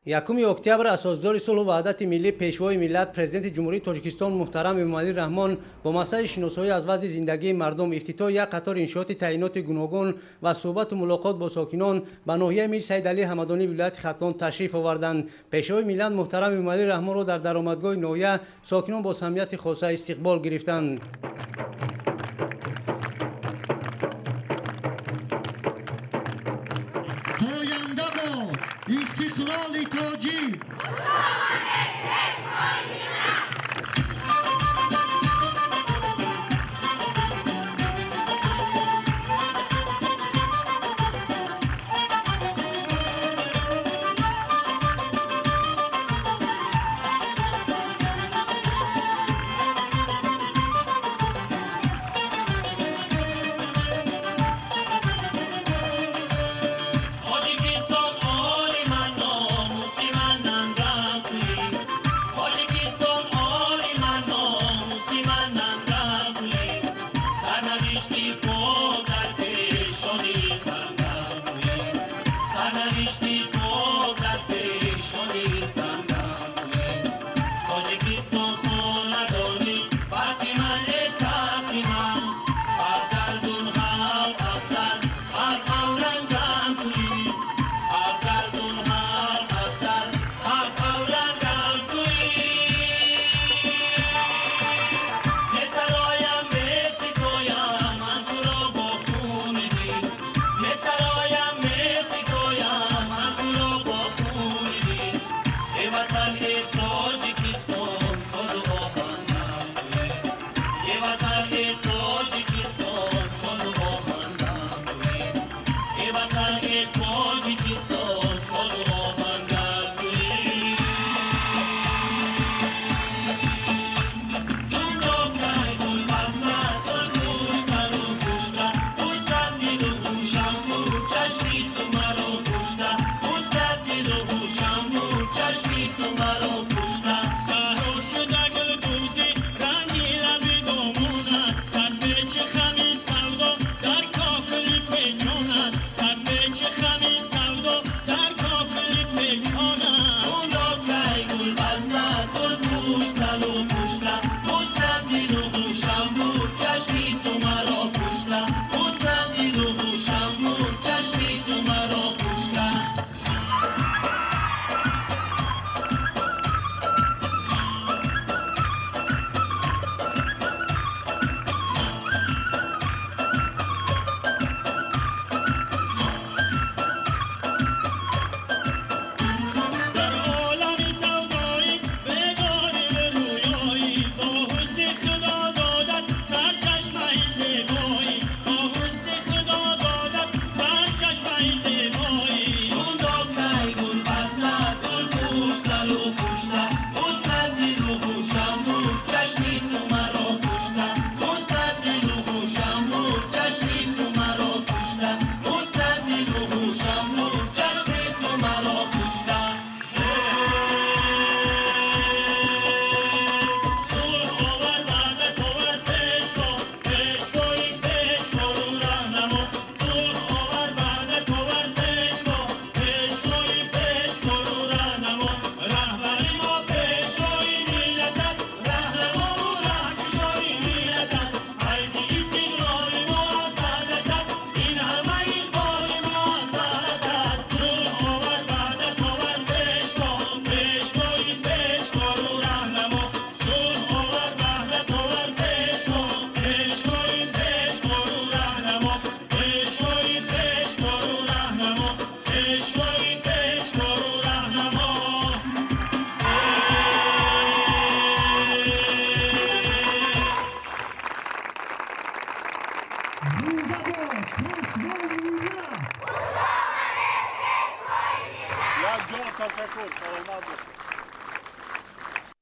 1 октябр асосгузори сулҳу ваҳдати миллӣ, пешвои миллат, президенти Ҷумҳурии Тоҷикистон муҳтарам Эмомалӣ Раҳмон бо мақсади шиносоӣ аз вазъи зиндагии мардум, ифтитоҳи як қатор иншооти таъиноти гуногун ва суҳбату мулоқот бо сокинон ба ноҳияи Мир Саид Алӣ Ҳамадонӣ вилояти Хатлон ташриф оварданд. Пешвои миллат муҳтарам Эмомалӣ Раҳмонро дар даромадгоҳи ноҳия сокинон бо самимияти хоса истиқбол гирифтанд. Истиқлоли тоҷик!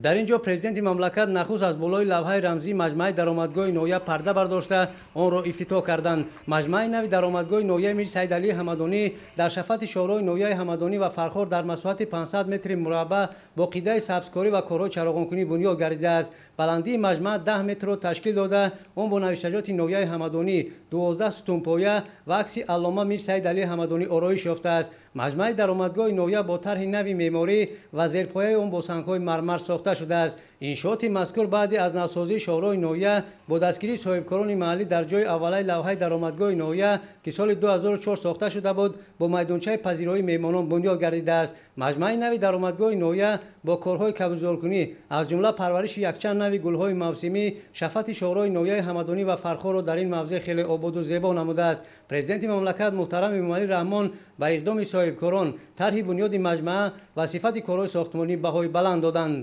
Дар ин ҷо президенти мамлакат нахуст аз болои лавҳаи рамзии маҷмааи даромадгоҳи ноҳия парда бардошта онро ифтитоҳ карданд. Маҷмааи нави даромадгоҳи ноҳияи Мир Саид Алии Ҳамадонӣ дар шафати шоҳроҳи ноҳияи Ҳамадонӣ ва Фархор дар масоҳати 500 метри мураббаъ бо қидаи сабзкорӣ ва корҳои чароғонкунӣ бунёд гардидааст. Баландии маҷмаа 10 метрро ташкил дода, он бо навиштаҷоти ноҳияи Ҳамадонӣ, 12 сутунпоя ва акси аллома Мир Саид Алии Ҳамадонӣ ороиш ёфтааст. Маҷмааи даромадгоҳи ноҳия бо тарҳи нави меъморӣ ва зерпояи он бо сангҳои мармар сохта шудааст. Иншооти мазкур баъди аз навсозии шоҳроҳи ноҳия бо дастгирии соҳибкорони маҳаллӣ дар ҷои аввалаи лавҳаи даромадгоҳи ноҳия, ки соли 2004 сохта шуда буд, бо майдончаи пазироии меҳмонон бунёд гардидааст. Маҷмааи нави даромадгоҳи ноҳия бо корҳои кабудзоркунӣ, аз ҷумла парвариши якчанд нави гулҳои мавсимӣ, шафати шоҳроҳи ноҳияи Ҳамадонӣ ва Фархорро дар ин мавзеъ хеле ободу зебо намудааст. Президенти мамлакат муҳтарам Эмомалӣ Раҳмон ба иқдоми соҳибкорон, тарҳи бунёди маҷмаа ва сифати корҳои сохтмонӣ баҳои баланд доданд.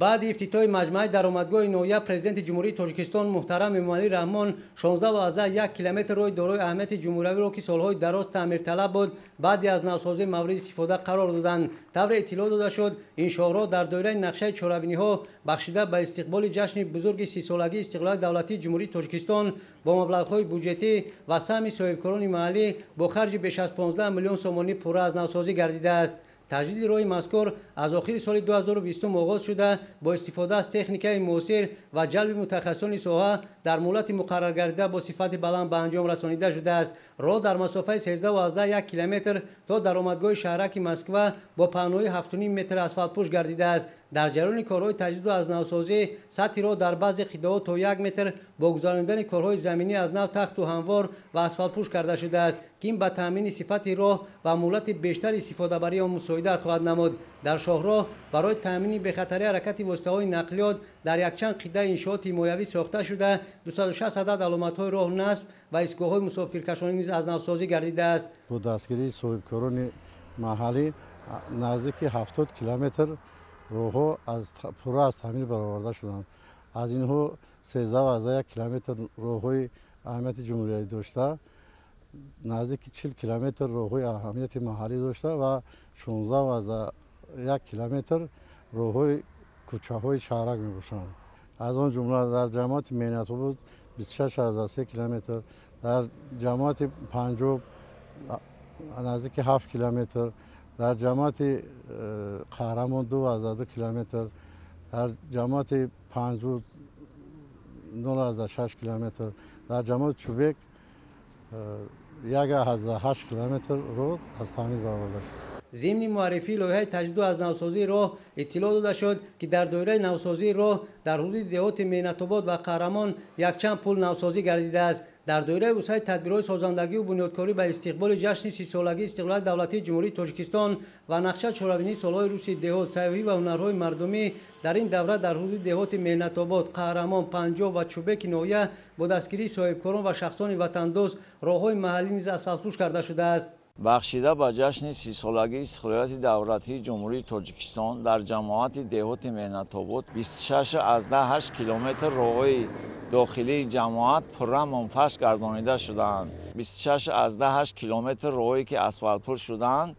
Баъди ифтитоҳи маҷмааи даромадгоҳи ноҳия Президенти Ҷумҳурии Тоҷикистон муҳтарам Эмомалӣ Раҳмон 16,1 километр роҳи дорои аҳамияти ҷумҳуриявиро, ки солҳои дароз таъмирталаб буд, баъди аз навсозӣ мавриди истифода қарор доданд. Тавре иттилоъ дода шуд, ин шоҳроҳ дар доираи нақшаи чорабиниҳо бахшида ба истиқболи ҷашни бузурги 30-солагии истиқлолияти давлатии Ҷумҳурии Тоҷикистон бо маблағҳои буҷетӣ ва саҳми соҳибкорони маҳаллӣ бо харҷи беш аз 15 миллион сомонӣ пурра аз навсозӣ гардидааст. Таҷдиди роҳи мазкур аз охири соли 2020 оғоз шуда, бо истифода аз техникаи муосир ва ҷалби мутахассисони соҳа дар муҳлати муқарраргардида бо сифати баланд ба анҷом расонида шудааст. Роҳ дар масофаи 13,1 километр то даромадгоҳи шаҳраки Москва бо паҳнои 7,5 метр асфалтпӯш гардидааст. Дар ҷараёни корҳои таҷдиду аз навсозӣ сатҳи роҳ дар баъзе қитъаҳо то 1 метр бо гузаронидани корҳои заминӣ аз нав тахту ҳамвор ва асфалтпӯш карда шудааст, ки ин ба таъмини сифати роҳ ва муҳлати бештари истифодабарии он мусоидат хоҳад намуд. Дар шоҳроҳ барои таъмини бехатарии ҳаракати воситаҳои нақлиёт дар якчанд қитъаи иншооти ҳимоявӣ сохта шуда, 260 адад аломатҳои роҳ насб ва истгоҳҳои мусофиркашонӣ низ аз навсозӣ гардидааст. Бо дастгирии соҳибкорони маҳаллӣ наздики 70 километр роҳҳо пурра аз таъмир бароварда шуданд. Аз инҳо 13,1 километр роҳҳои аҳамияти ҷумҳуриявӣ дошта, наздики 40 километр роҳҳои аҳамияти маҳаллӣ дошта ва 16,1 километр роҳҳои кӯчаҳои шаҳрак мебошанд. Аз он ҷумла дар ҷамоати Меҳнатобод 26,3 километр, дар ҷамоати Панҷоб наздики 7 километр, дар ҷамоати Қаҳрамон 2,2 километр, дар ҷамоати Панҷруд 0,6 километр, дар ҷамоати Чӯбек 1,8 километр роҳ аз таъмир бароварда шуд. Зимни муаррифии лоиҳаи таҷдиду аз навсозии роҳ иттилоъ дода шуд, ки дар доираи навсозии роҳ дар ҳудуди деҳоти Меҳнатобод ва Қаҳрамон якчанд пул навсозӣ гардидааст. Дар доираи вусъати тадбирҳои созандагию бунёдкорӣ ба истиқболи ҷашни 30-солагии истиқлолияти давлатии Ҷумҳурии Тоҷикистон ва нақша чорабинии солҳои рушди деҳот, сайёҳӣ ва ҳунарҳои мардумӣ дар ин давра дар ҳудуди деҳоти Меҳнатобод, Қаҳрамон, Панҷоб ва Чӯбеки ноҳия бо дастгирии соҳибкорон ва шахсони ватандӯст роҳҳои маҳаллӣ низ асфалтпӯш карда шудааст. Бахшида ба ҷашни 30-солагии истиқлолияти давлатии Ҷумҳурии Тоҷикистон дар ҷамоати деҳоти Меҳнатобод 26,8 километр роҳҳои дохилии ҷамоат пурра мунфарш гардонида шудаанд. 26,8 километр роҳое ки асфалтпӯш шудаанд,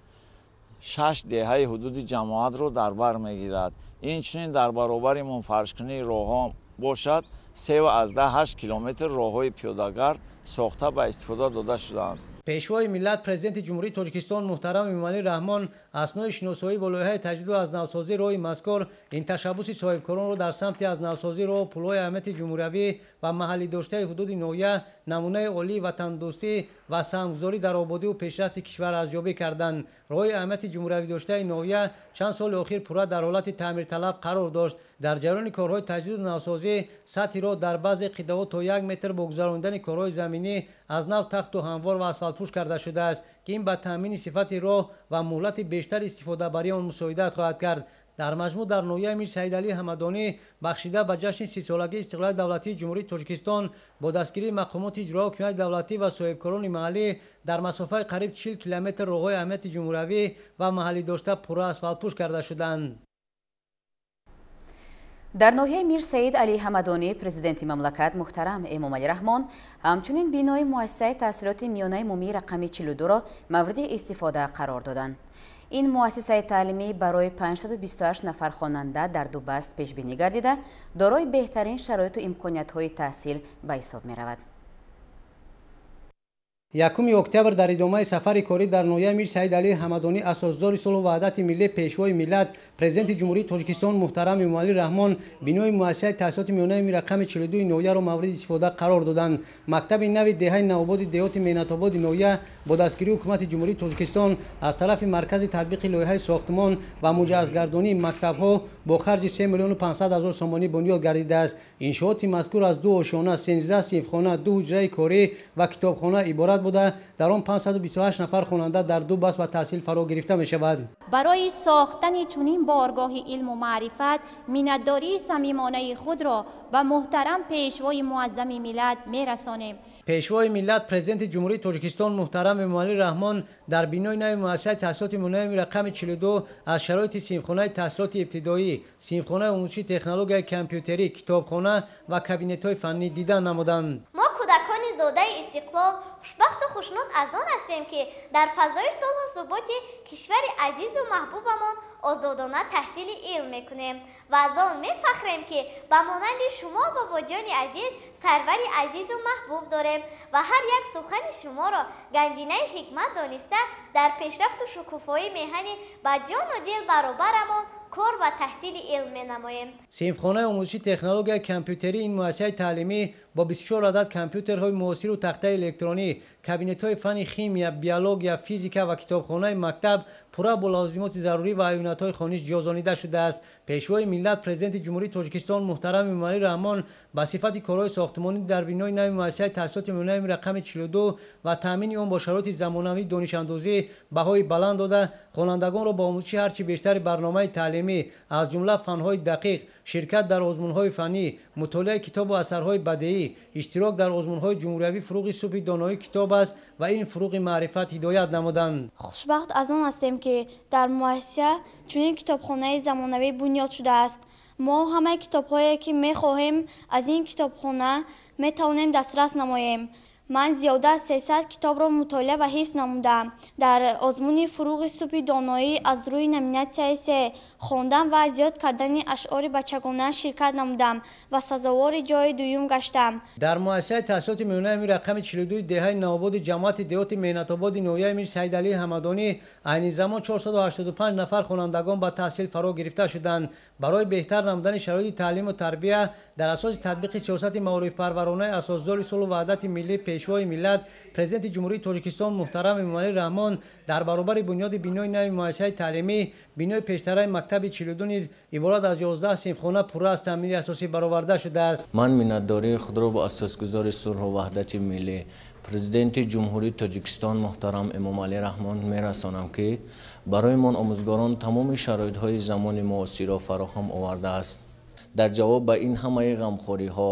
6 деҳаи ҳудуди ҷамоатро дар бар мегирад. Инчунин дар баробари мунфаршкунии роҳҳо бошад, 3,8 километр роҳҳои пиёдагард сохта ба истифода дода шудаанд. Пешвои миллат, Президенти Ҷумҳурии Тоҷикистон муҳтарам Эмомалӣ Раҳмон аснои шиносоӣ бо лоиҳаи таҷдиду аз навсозии роҳи мазкур ин ташаббуси соҳибкоронро дар самти аз навсозии роҳу пулҳои аҳамияти ҷумҳуриявӣ ва маҳаллӣ доштаи ҳудуди ноҳия намунаи олии ватандӯстӣ ва саҳмгузорӣ дар ободиву пешрафти кишвар арзёбӣ карданд. Роҳи аҳамияти ҷумҳуриявӣ доштаи ноҳия чанд соли охир пурра дар ҳолати таъмирталаб қарор дошт. Дар ҷараёни корҳои таҷдиду навсозӣ сатҳи роҳ дар баъзе қитъаҳо то 1 метр бо гузаронидани корҳои заминӣ аз нав тахту ҳамвор ва асфалтпӯш карда шудааст, ки ин ба таъмини сифати роҳ ва муҳлати бештари истифодабарии он мусоидат хоҳад кард. Дар маҷмӯъ дар ноҳияи Мир Саидалӣ Ҳамадонӣ бахшида ба ҷашни 30-солагии истиқлолияти давлатии Ҷумҳурии Тоҷикистон бо дастгирии мақомоти иҷроия ҳокимияти давлатӣ ва соҳибкорони маҳаллӣ дар масофаи қариб 40 километр роҳҳои аҳамияти ҷумҳуриявӣ ва маҳаллӣ дошта пурра асфалтпӯш карда шуданд. Дар ноҳияи Мир Саид Алӣ Ҳамадонӣ президенти мамлакат муҳтарам Эмомалӣ Раҳмон ҳамчунин бинои муассисаи таҳсилоти миёнаи умумии рақами 42-ро мавриди истифода қарор доданд. Ин муассисаи таълимӣ барои 528 нафар хонанда дар ду баст пешбинӣ гардида, дорои беҳтарин шароиту имкониятҳои таҳсил ба ҳисоб меравад. 1 октябр дар идомаи сафари корӣ дар ноҳияи Мир Саид Алии Ҳамадонӣ асосгузори сулҳу ваҳдати миллӣ, Пешвои миллат, Президенти Ҷумҳурии Тоҷикистон муҳтарам Эмомалӣ Раҳмон бинои муассисаи таҳсилоти миёнаи рақами 42 ноҳияро мавриди истифода қарор доданд. Мактаби нави деҳаи Навободи деҳоти Меҳнатободи ноҳия бо дастгирии Ҳукумати Ҷумҳурии Тоҷикистон аз тарафи Маркази татбиқи лоиҳаи сохтмон ва муҷаҳҳазгардонии мактабҳо бо харҷи 3 500 000 сомонӣ бунёд гардидааст. Иншооти мазкур аз ду ошёна, 13 синфхона, ду ҳуҷраи корӣ ва китобхона иборат буда, дар он 528 нафар хонанда дар ду баст ба таҳсил фаро гирифта мешавад. Барои сохтани чунин боргоҳи илму маърифат миннатдории самимонаи худро ба муҳтарам Пешвои муаззами миллат мерасонем. Пешвои миллат, Президенти Ҷумҳурии Тоҷикистон муҳтарам Эмомалӣ Раҳмон дар бинои нави муассисаи таҳсилоти миёнаи рақами 42 аз шароити синфхонаи таҳсилоти ибтидоӣ, синфхонаи омӯзиши технологияи компютерӣ, китобхона ва кабинетҳои фаннӣ дидан намуданд. Мо кӯдакони зодаи истиқлол хушбахту хушнуд аз он ҳастем, ки дар фазои сулҳу суботи кишвари азизу маҳбубамон озодона таҳсили илм мекунем ва аз он мефахрем, ки ба монанди шумо, бобоҷони азиз, сарвари азизу маҳбуб дорем ва ҳар як сухани шуморо ганҷинаи ҳикмат дониста дар пешрафту шукуфоии меҳани ба ҷону дил баробарамон кор ва таҳсили илм менамоем. Синфхонаи омӯзиши технологияи компютерии ин муассисаи таълимӣ бо 24 адад компютерҳои муосиру тахтаи электронӣ, кабинетҳои фанни химия, биология, физика ва китобхонаи мактаб пурра бо лозимоти зарурӣ ва аюнатҳои хониш ҷиҳозонида шудааст. Пешвои миллат, Президенти Ҷумҳурии Тоҷикистон муҳтарам Эмомалӣ Раҳмон ба сифати корҳои сохтмонӣ дар бинои нави муассисаи таҳсилоти миёнаи рақами 42 ва таъмини он бо шароити замонавии донишандӯзӣ баҳои баланд дода, хонандагонро ба омӯзиши ҳарчи бештари барномаи таълимӣ, аз ҷумла фанҳои дақиқ, ширкат дар озмунҳои фаннӣ, мутолиаи китобу асарҳои бадеӣ, иштирок дар озмунҳои ҷумҳуриявӣ «Фуруғи субҳи доноӣ китоб аст» ва ин фуруғи маърифат ҳидоят намуданд. Хушбахт аз он ҳастем, ки дар муассиса чунин китобхонаи замонавӣ бунёд шудааст. Мо ҳамаи китобҳое, ки мехоҳем, аз ин китобхона метавонем дастрас намоем. Ман зиёда аз 300 китобро мутолиа ва ҳифз намудам. Дар озмуни «Фуруғи субҳи доноӣ» аз рӯи номинатсияи се хондан ва зиёд кардани ашъори бачагона ширкат намудам ва сазовори ҷои дуюм гаштам. Дар муассисаи таҳсилоти миёнаи рақами 42 деҳаи Навободи ҷамоати деҳоти Меҳнатободи ноҳияи Мир Саид Алии Ҳамадонӣ айни замон 485 нафар хонандагон ба таҳсил фаро гирифта шуданд. Барои беҳтар намудани шароити таълиму тарбия дар асоси татбиқи сиёсати маорифпарваронаи асосгузори сулҳу ваҳдати миллӣ, Пешвои миллат, Президенти Ҷумҳурии Тоҷикистон муҳтарам Эмомалӣ Раҳмон дар баробари бунёди бинои нави муассисаи таълимӣ, бинои пештараи мактаби 42 низ иборат аз 11 синфхона пурра аз таъмири асосӣ бароварда шудааст. Ман миннатдории худро ба асосгузори сулҳу ваҳдати миллӣ, Президенти Ҷумҳурии Тоҷикистон муҳтарам Эмомалӣ Раҳмон мерасонам, ки барои мон омӯзгорон тамоми шароитҳои замони муосирро фароҳам овардааст. Дар ҷавоб ба ин ҳамаи ғамхориҳо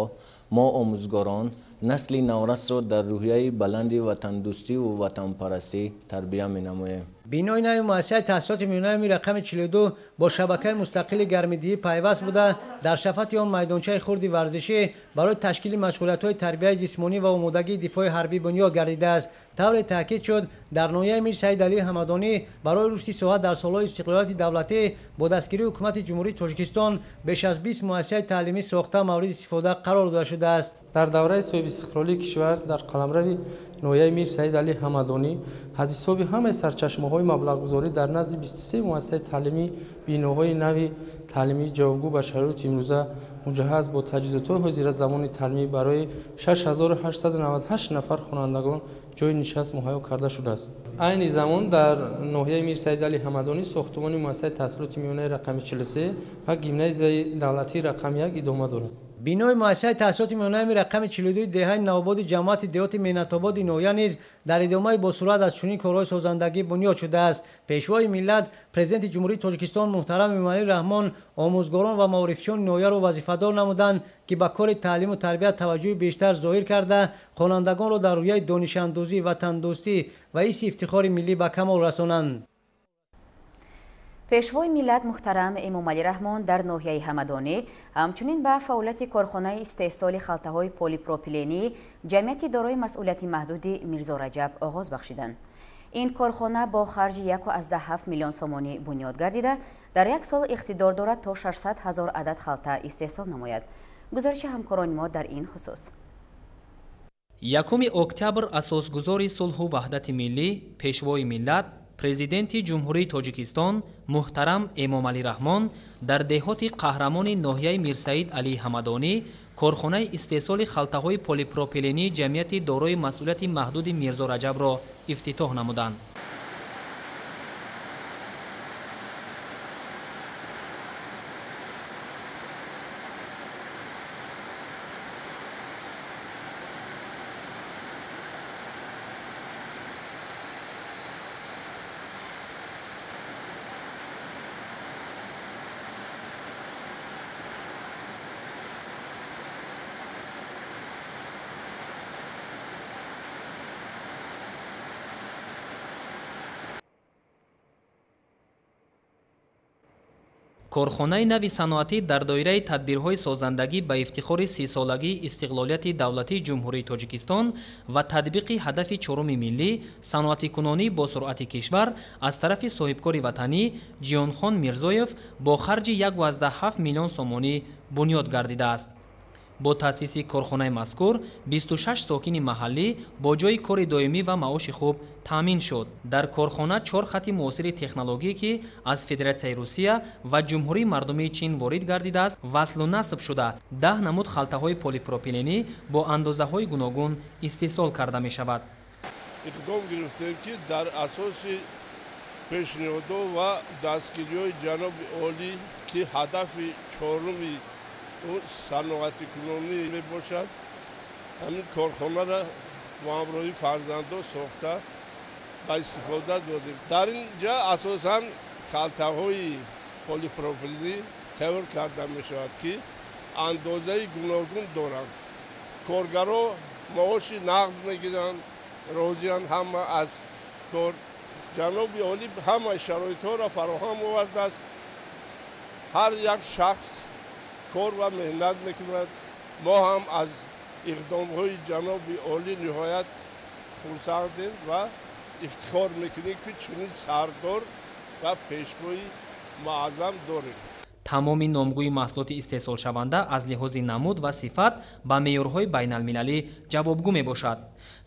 мо омӯзгорон насли наврасро дар рӯҳияи баланди ватандӯстиву ватанпарастӣ тарбия менамоем. Бинои нави муассисаи таҳсилоти миёнаи рақами 42 бо шабакаи мустақили гармидиҳӣ пайваст буда, дар шафати он майдончаи хурди варзишӣ барои ташкили машғулиятҳои тарбияи ҷисмонӣ ва омодагии дифои ҳарбӣ бунёд гардидааст. Тавре таъкид шуд, дар ноҳияи Мир Саид Алии Ҳамадонӣ барои рушди соҳа дар солҳои истиқлолияти давлатӣ бо дастгирии Ҳукумати Ҷумҳурии Тоҷикистон беш аз 20 муассисаи таълимӣ сохта мавриди истифода қарор дода шудааст. Дар давраи соҳибистиқлолии кишвар дар қаламрави ноҳияи Мир Саид Алии Ҳамадонӣ аз ҳисоби ҳамаи сарчашмаҳои маблағгузорӣ дар назди 23 муассисаи таълимӣ биноҳои нави таълимӣ ҷавобгӯ ба шароити имрӯза муҷаҳҳаз бо таҷҳизотҳои ҳозиразамони таълимӣ барои 6898 нафар хонандагон ҷойи нишаст муҳайё карда шудааст. Айни замон дар ноҳияи Мир Саид Алии Ҳамадонӣ сохтмони муассисаи таҳсилоти миёнаи рақами 43 ва гимназияи давлатии рақами 1 идома дорад. Бинои муассисаи таҳсилоти миёнаи рақами 42 деҳаи Навободи ҷамоати деҳоти Меҳнатободи ноҳия низ дар идомаи босуръат аз чунин корҳои созандагӣ бунёд шудааст. Пешвои миллат, Президенти Ҷумҳурии Тоҷикистон муҳтарам Эмомалӣ Раҳмон омӯзгорон ва маорифчиёни ноҳияро вазифадор намуданд, ки ба кори таълиму тарбия таваҷҷӯҳи бештар зоҳир карда, хонандагонро дар рӯҳияи донишандӯзӣ, ватандӯстӣ ва ҳисси ифтихори миллӣ ба камол расонанд. Пешвои миллат муҳтарам Эмомалӣ Раҳмон дар ноҳияи Ҳамадонӣ ҳамчунин ба фаъолияти корхонаи истеҳсоли халтаҳои полипропиленӣ ҷамъияти дорои масъулияти маҳдуди Мирзо Раҷаб оғоз бахшиданд. Ин корхона бо харҷи 1,7 миллион сомонӣ бунёд гардида, дар як сол иқтидор дорад то 600 ҳазор адад халта истеҳсол намояд. Гузориши ҳамкорони мо дар ин хусус. 1 октябр асосгузори сулҳу ваҳдати миллӣ, пешвои миллат, президенти Ҷумҳурии Тоҷикистон муҳтарам Эмомалӣ Раҳмон дар деҳоти қаҳрамони ноҳияи Мирсаид Алӣ Ҳамадонӣ корхонаи истеҳсоли халтаҳои полипропилении ҷамъияти дорои масъулияти маҳдуди Мирзо Раҷабро ифтитоҳ намуданд. Корхонаи нави саноатӣ дар доираи тадбирҳои созандагӣ ба ифтихори 30-солагии истиқлолияти давлатии Ҷумҳурии Тоҷикистон ва татбиқи ҳадафи чоруми миллӣ саноатикунонӣ бо суръати кишвар аз тарафи соҳибкори ватанӣ Ҷиёнхон Мирзоев бо харҷи 1,7 миллион сомонӣ бунёд гардидааст. Бо таъсиси корхонаи мазкур 26 сокини маҳаллӣ бо ҷойи кори доимӣ ва маоши хуб таъмин шуд. Дар корхона 4 хати муосири технологӣ, ки аз Федератсияи Русия ва Ҷумҳурии Мардумии Чин ворид гардидааст, васлу насб шуда, 10 намуд халтаҳои полипропиленӣ бо андозаҳои гуногун истеҳсол карда мешавад. Иқдом гирифтем, ки дар асоси пешниҳодҳо ва дастгириҳои ҷаноби олӣ, ки ҳадафи чоруми саноатикунонӣ мебошад, ҳамин корхонаро бо ҳамроҳии фарзандҳо сохта ба истифода додем. Дар ин ҷа асосан халтаҳои полипропиленӣ тайёр карда мешавад, ки андозаи гуногун доранд. Коргаро маоши нағз мегиранд, розианд ҳама аз кор. Ҷаноби олӣ ҳамаи шароитҳоро фароҳам овардааст. Ҳар як шахс кор ва меҳнат мекунад. Мо ҳам аз иқдомҳои ҷаноби олӣ ниҳоят хурсандем ва ифтихор мекунем, ки чунин сардор ва пешвои муаззам дорем. Тамоми номгӯи маҳсулоти истеҳсолшаванда аз лиҳози намуд ва сифат ба меъёрҳои байналмилалӣ ҷавобгӯ мебошад.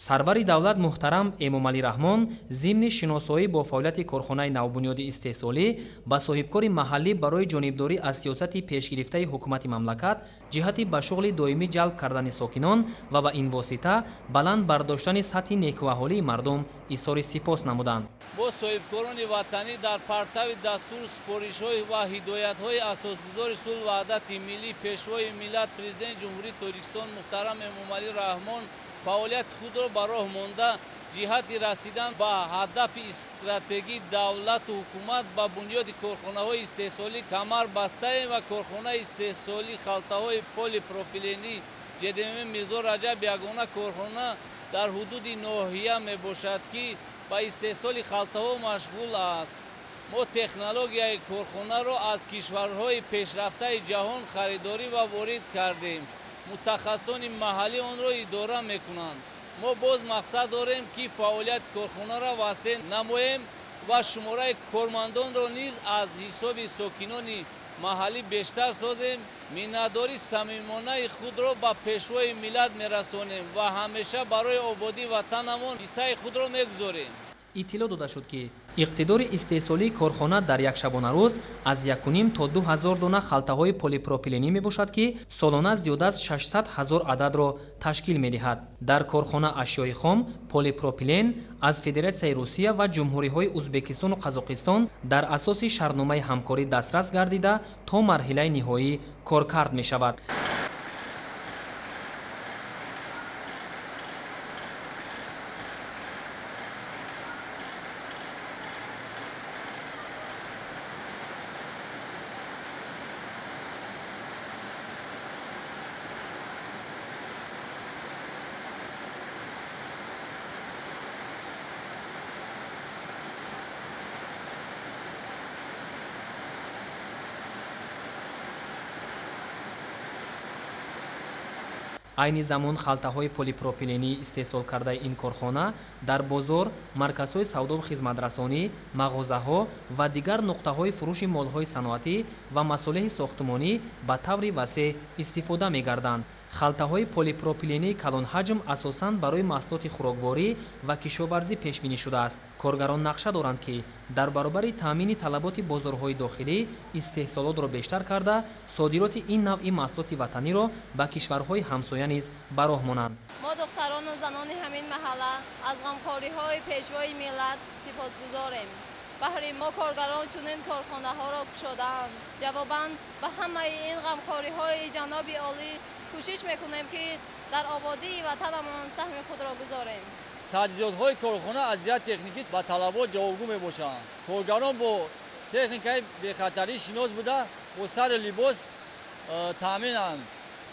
Сарвари давлат муҳтарам Эмомалӣ Раҳмон зимни шиносоӣ бо фаъолияти корхонаи навбунёди истеҳсолӣ ба соҳибкори маҳаллӣ барои ҷонибдорӣ аз сиёсати пешгирифтаи ҳукумати мамлакат ҷиҳати ба шуғли доимӣ ҷалб кардани сокинон ва ба ин восита баланд бардоштани сатҳи некӯаҳолии мардум изҳори сипос намуданд. Бо соҳибкорони ватанӣ дар партави дастуру супоришҳои ва ҳидоятҳои асосгузори сулҳу ваҳдати миллӣ, пешвои миллат, президенти Ҷумҳурии Тоҷикистон муҳтарам Эмомалӣ Раҳмон фаъолияти худро ба роҳ монда ҷиҳати расидан ба ҳадафи стратегии давлату ҳукумат ба бунёди корхонаҳои истеҳсолӣ камар бастаем ва корхонаи истеҳсолии халтаҳои полипропиленӣ ҶДМ Мирзо Раҷаб ягона корхона дар ҳудуди ноҳия мебошад, ки ба истеҳсоли халтаҳо машғул аст. Мо технологияи корхонаро аз кишварҳои пешрафтаи ҷаҳон харидорӣ ва ворид кардем. Мутахассисони маҳаллӣ онро идора мекунанд. Мо боз мақсад дорем, ки фаъолияти корхонаро васеъ намоем ва шумораи кормандонро низ аз ҳисоби сокинони маҳаллӣ бештар созем. Миннатдории самимонаи худро ба пешвои миллат мерасонем ва ҳамеша барои ободии ватанамон ҳиссаи худро мегузорем. Иттилоъ дода шуд, ки иқтидори истеҳсолии корхона дар як шабонарӯз аз 1,5 то 2 ҳазор дона халтаҳои полипропиленӣ мебошад, ки солона зиёда аз 600 ҳазор ададро ташкил медиҳад. Дар корхона ашёи хом полипропилен аз Федератсияи Русия ва ҷумҳуриҳои Узбекистону Қазоқистон дар асоси шартномаи ҳамкорӣ дастрас гардида то марҳилаи ниҳоӣ коркард мешавад. Айни замон халтаҳои полипропилении истеҳсол кардаи ин корхона дар бозор, марказҳои савдову хизматрасонӣ, мағозаҳо ва дигар нуқтаҳои фурӯши молҳои саноатӣ ва масолеҳи сохтмонӣ ба таври васеъ истифода мегарданд. Халтаҳои полипропилении калонҳаҷм асосан барои маҳсулоти хӯрокворӣ ва кишоварзӣ пешбинӣ шудааст. Коргарон нақша доранд, ки дар баробари таъмини талаботи бозорҳои дохилӣ истеҳсолотро бештар карда, содироти ин навъи маҳсулоти ватаниро ба кишварҳои ҳамсоя низ ба роҳ монанд. Мо духтарону занони ҳамин маҳалла аз ғамхориҳои Пешвои миллат сипосгузорем. Баҳри мо коргарон чунин корхонаҳоро кушодаанд. Ҷавобан ба ҳамаи ин ғамхориҳои ҷаноби олӣ кӯшиш мекунем, ки дар ободии ватанамон саҳми худро гузорем. Таҷҳизотҳои корхона аз ҷиҳати техникӣ ба талабот ҷавобгӯ мебошанд. Коргарон бо техникаи бехатарӣ шинос буда, бо сару либос таъминанд.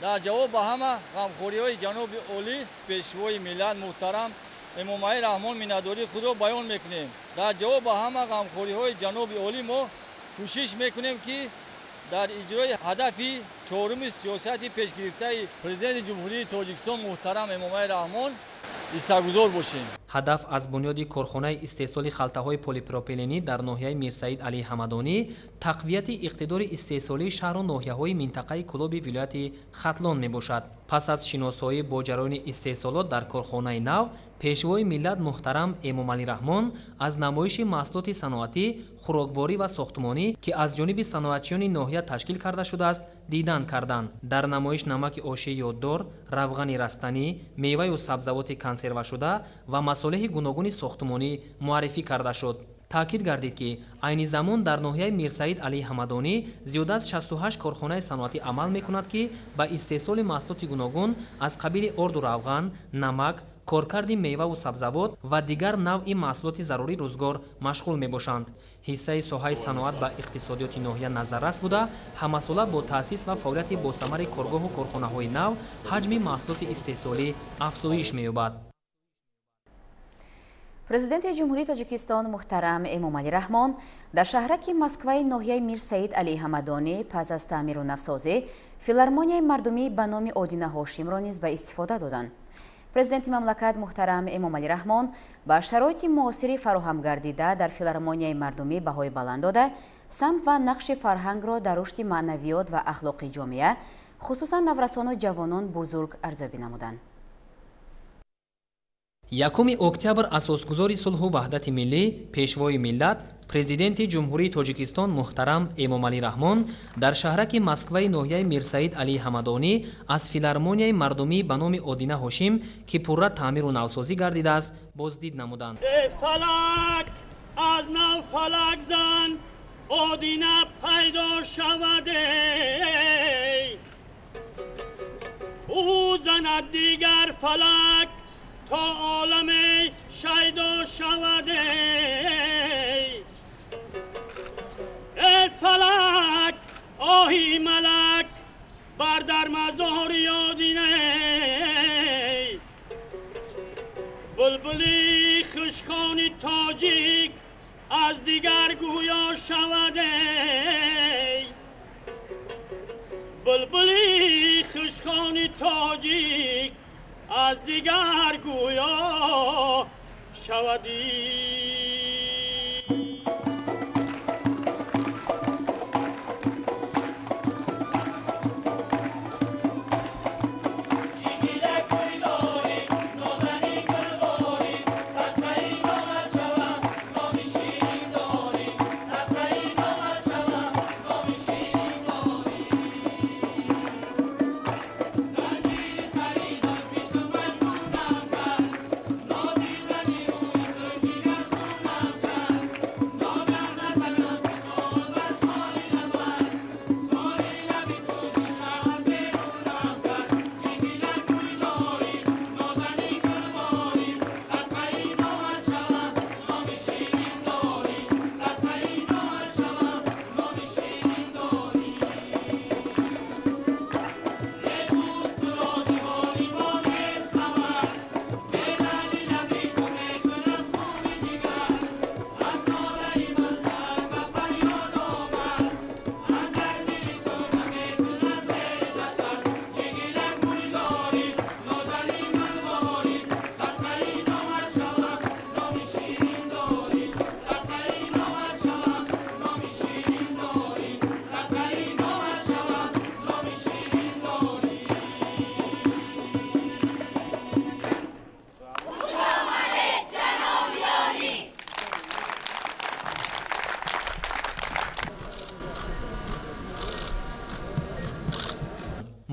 Дар ҷавоб ба ҳама ғамхориҳои ҷаноби олӣ, Пешвои миллат муҳтарам Эмомалӣ Раҳмон миннатдории худро баён мекунем. Дар ҷавоб ба ҳама ғамхориҳои ҷаноби олӣ мо кӯшиш мекунем, ки дар иҷрои ҳадафи чоруми сиёсати пешгирифтаи Президенти Ҷумҳурии Тоҷикистон муҳтарам Эмомалӣ Раҳмон ҳиссагузор бошем. Ҳадаф аз бунёди корхонаи истеҳсоли халтаҳои полипропиленӣ дар ноҳияи Мирсаид Алии Ҳамадонӣ тақвияти иқтидори истеҳсолии шаҳру ноҳияҳои минтақаи Кӯлоби вилояти Хатлон мебошад. Пас аз шиносоӣ бо ҷараёни истеҳсолот дар корхонаи нав, Пешвои миллат муҳтарам Эмомалӣ Раҳмон аз намоиши маҳсулоти саноатӣ, хӯрокворӣ ва сохтмонӣ, ки аз ҷониби саноатчиёни ноҳия ташкил карда шудааст, дидан карданд. Дар намоиш намаки оши ёддор, равғани растанӣ, меваю сабзавоти консервашуда ва масолеҳи гуногуни сохтмонӣ муаррифӣ карда шуд. Таъкид гардид, ки айни замон дар ноҳияи Мирсаид Алии Ҳамадонӣ зиёда аз 68 корхонаи саноатӣ амал мекунад, ки ба истеҳсоли маҳсулоти гуногун аз қабили орду равған, намак, коркарди меваву сабзавот ва дигар навъи маҳсулоти зарурии рӯзгор машғул мебошанд. Ҳиссаи соҳаи саноат ба иқтисодиёти ноҳия назаррас буда, ҳамасола бо таъсис ва фаъолияти босамари коргоҳу корхонаҳои нав ҳаҷми маҳсулоти истеҳсолӣ афзоиш меёбад. Президенти Ҷумҳурии Тоҷикистон муҳтарам Эмомалӣ Раҳмон дар шаҳраки Москваи ноҳияи Мирсаид Алии Ҳамадонӣ пас аз таъмиру навсозӣ филармонияи мардумӣ ба номи Одина Ҳошимро низ ба истифода доданд. Президенти мамлакат муҳтарам Эмомалӣ Раҳмон ба шароити муосири фароҳам гардида дар филармонияи мардумӣ баҳои баланд дода, самт ва нақши фарҳангро дар рушди маънавиёт ва ахлоқи ҷомеа, хусусан наврасону ҷавонон бузург арзёбӣ намуданд. 1 октябр асосгузори сулҳу ваҳдати миллӣ, Пешвои миллат, Президенти Ҷумҳурии Тоҷикистон муҳтарам Эмомалӣ Раҳмон дар шаҳраки Москваи ноҳияи Мирсаид Алии Ҳамадонӣ аз филармонияи мардумӣ ба номи Одина Ҳошим, ки пурра таъмиру навсозӣ гардидааст, боздид намуданд. Э фалак, аз нав фалак зан, Одина пайдо шавад, ӯ занад дигар фалак то оламе шайдо шавад. Э фалак, оҳи малак бар дар мазори Одина, булбули хушхони тоҷик аз дигар гӯё шавад, булбули хушхони тоҷик аз дигар гӯё шавадӣ.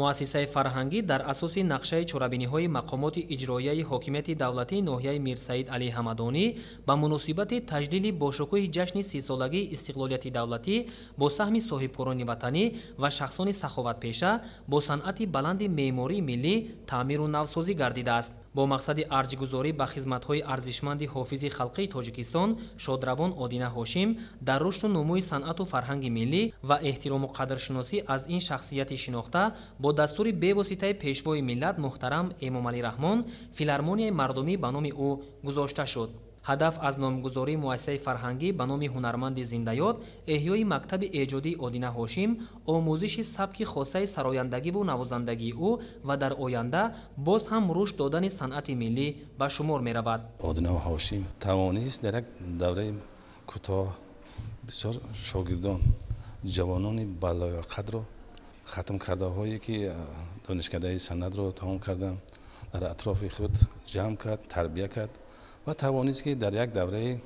Муассисаи фарҳангӣ дар асоси нақшаи чорабиниҳои мақомоти иҷроияи ҳокимияти давлатии ноҳияи Мирсаид Алӣ Ҳамадонӣ ба муносибати таҷлили бошукӯҳи ҷашни 30-солагии истиқлолияти давлатӣ бо саҳми соҳибкорони ватанӣ ва шахсони саховатпеша бо санъати баланди меъмории миллӣ таъмиру навсозӣ гардидааст. Бо мақсади арҷгузорӣ ба хизматҳои арзишманди ҳофизи халқии Тоҷикистон шодравон Одина Ҳошим дар рушду нумӯи санъату фарҳанги миллӣ ва эҳтирому қадршиносӣ аз ин шахсияти шинохта бо дастури бевоситаи пешвои миллат муҳтарам Эмомалӣ Раҳмон филармонияи мардумӣ ба номи ӯ гузошта шуд. Ҳадаф аз номгузории муассисаи фарҳангӣ ба номи ҳунарманди зиндаёд эҳёи мактаби эҷодии Одина Ҳошим, омӯзиши сабки хосаи сарояндагиву навозандагии ӯ ва дар оянда боз ҳам рушд додани санъати миллӣ ба шумор меравад. Одина Ҳошим тавонист дар як давраи кӯтоҳ бисёр шогирдон, ҷавонони балояқадро, хатмкардаҳое ки донишкадаи санъатро тамом карданд, дар атрофи худ ҷамъ кард, тарбия кард ва тавонист ки дар як давраи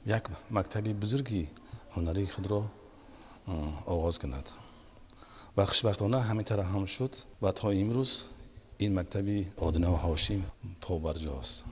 як мактаби бузурги ҳунарии худро оғоз кунад. Ва хушбахтона ҳамин тараф ҳам шуд ва то имрӯз ин мактаби Одина Ҳошим побарҷост.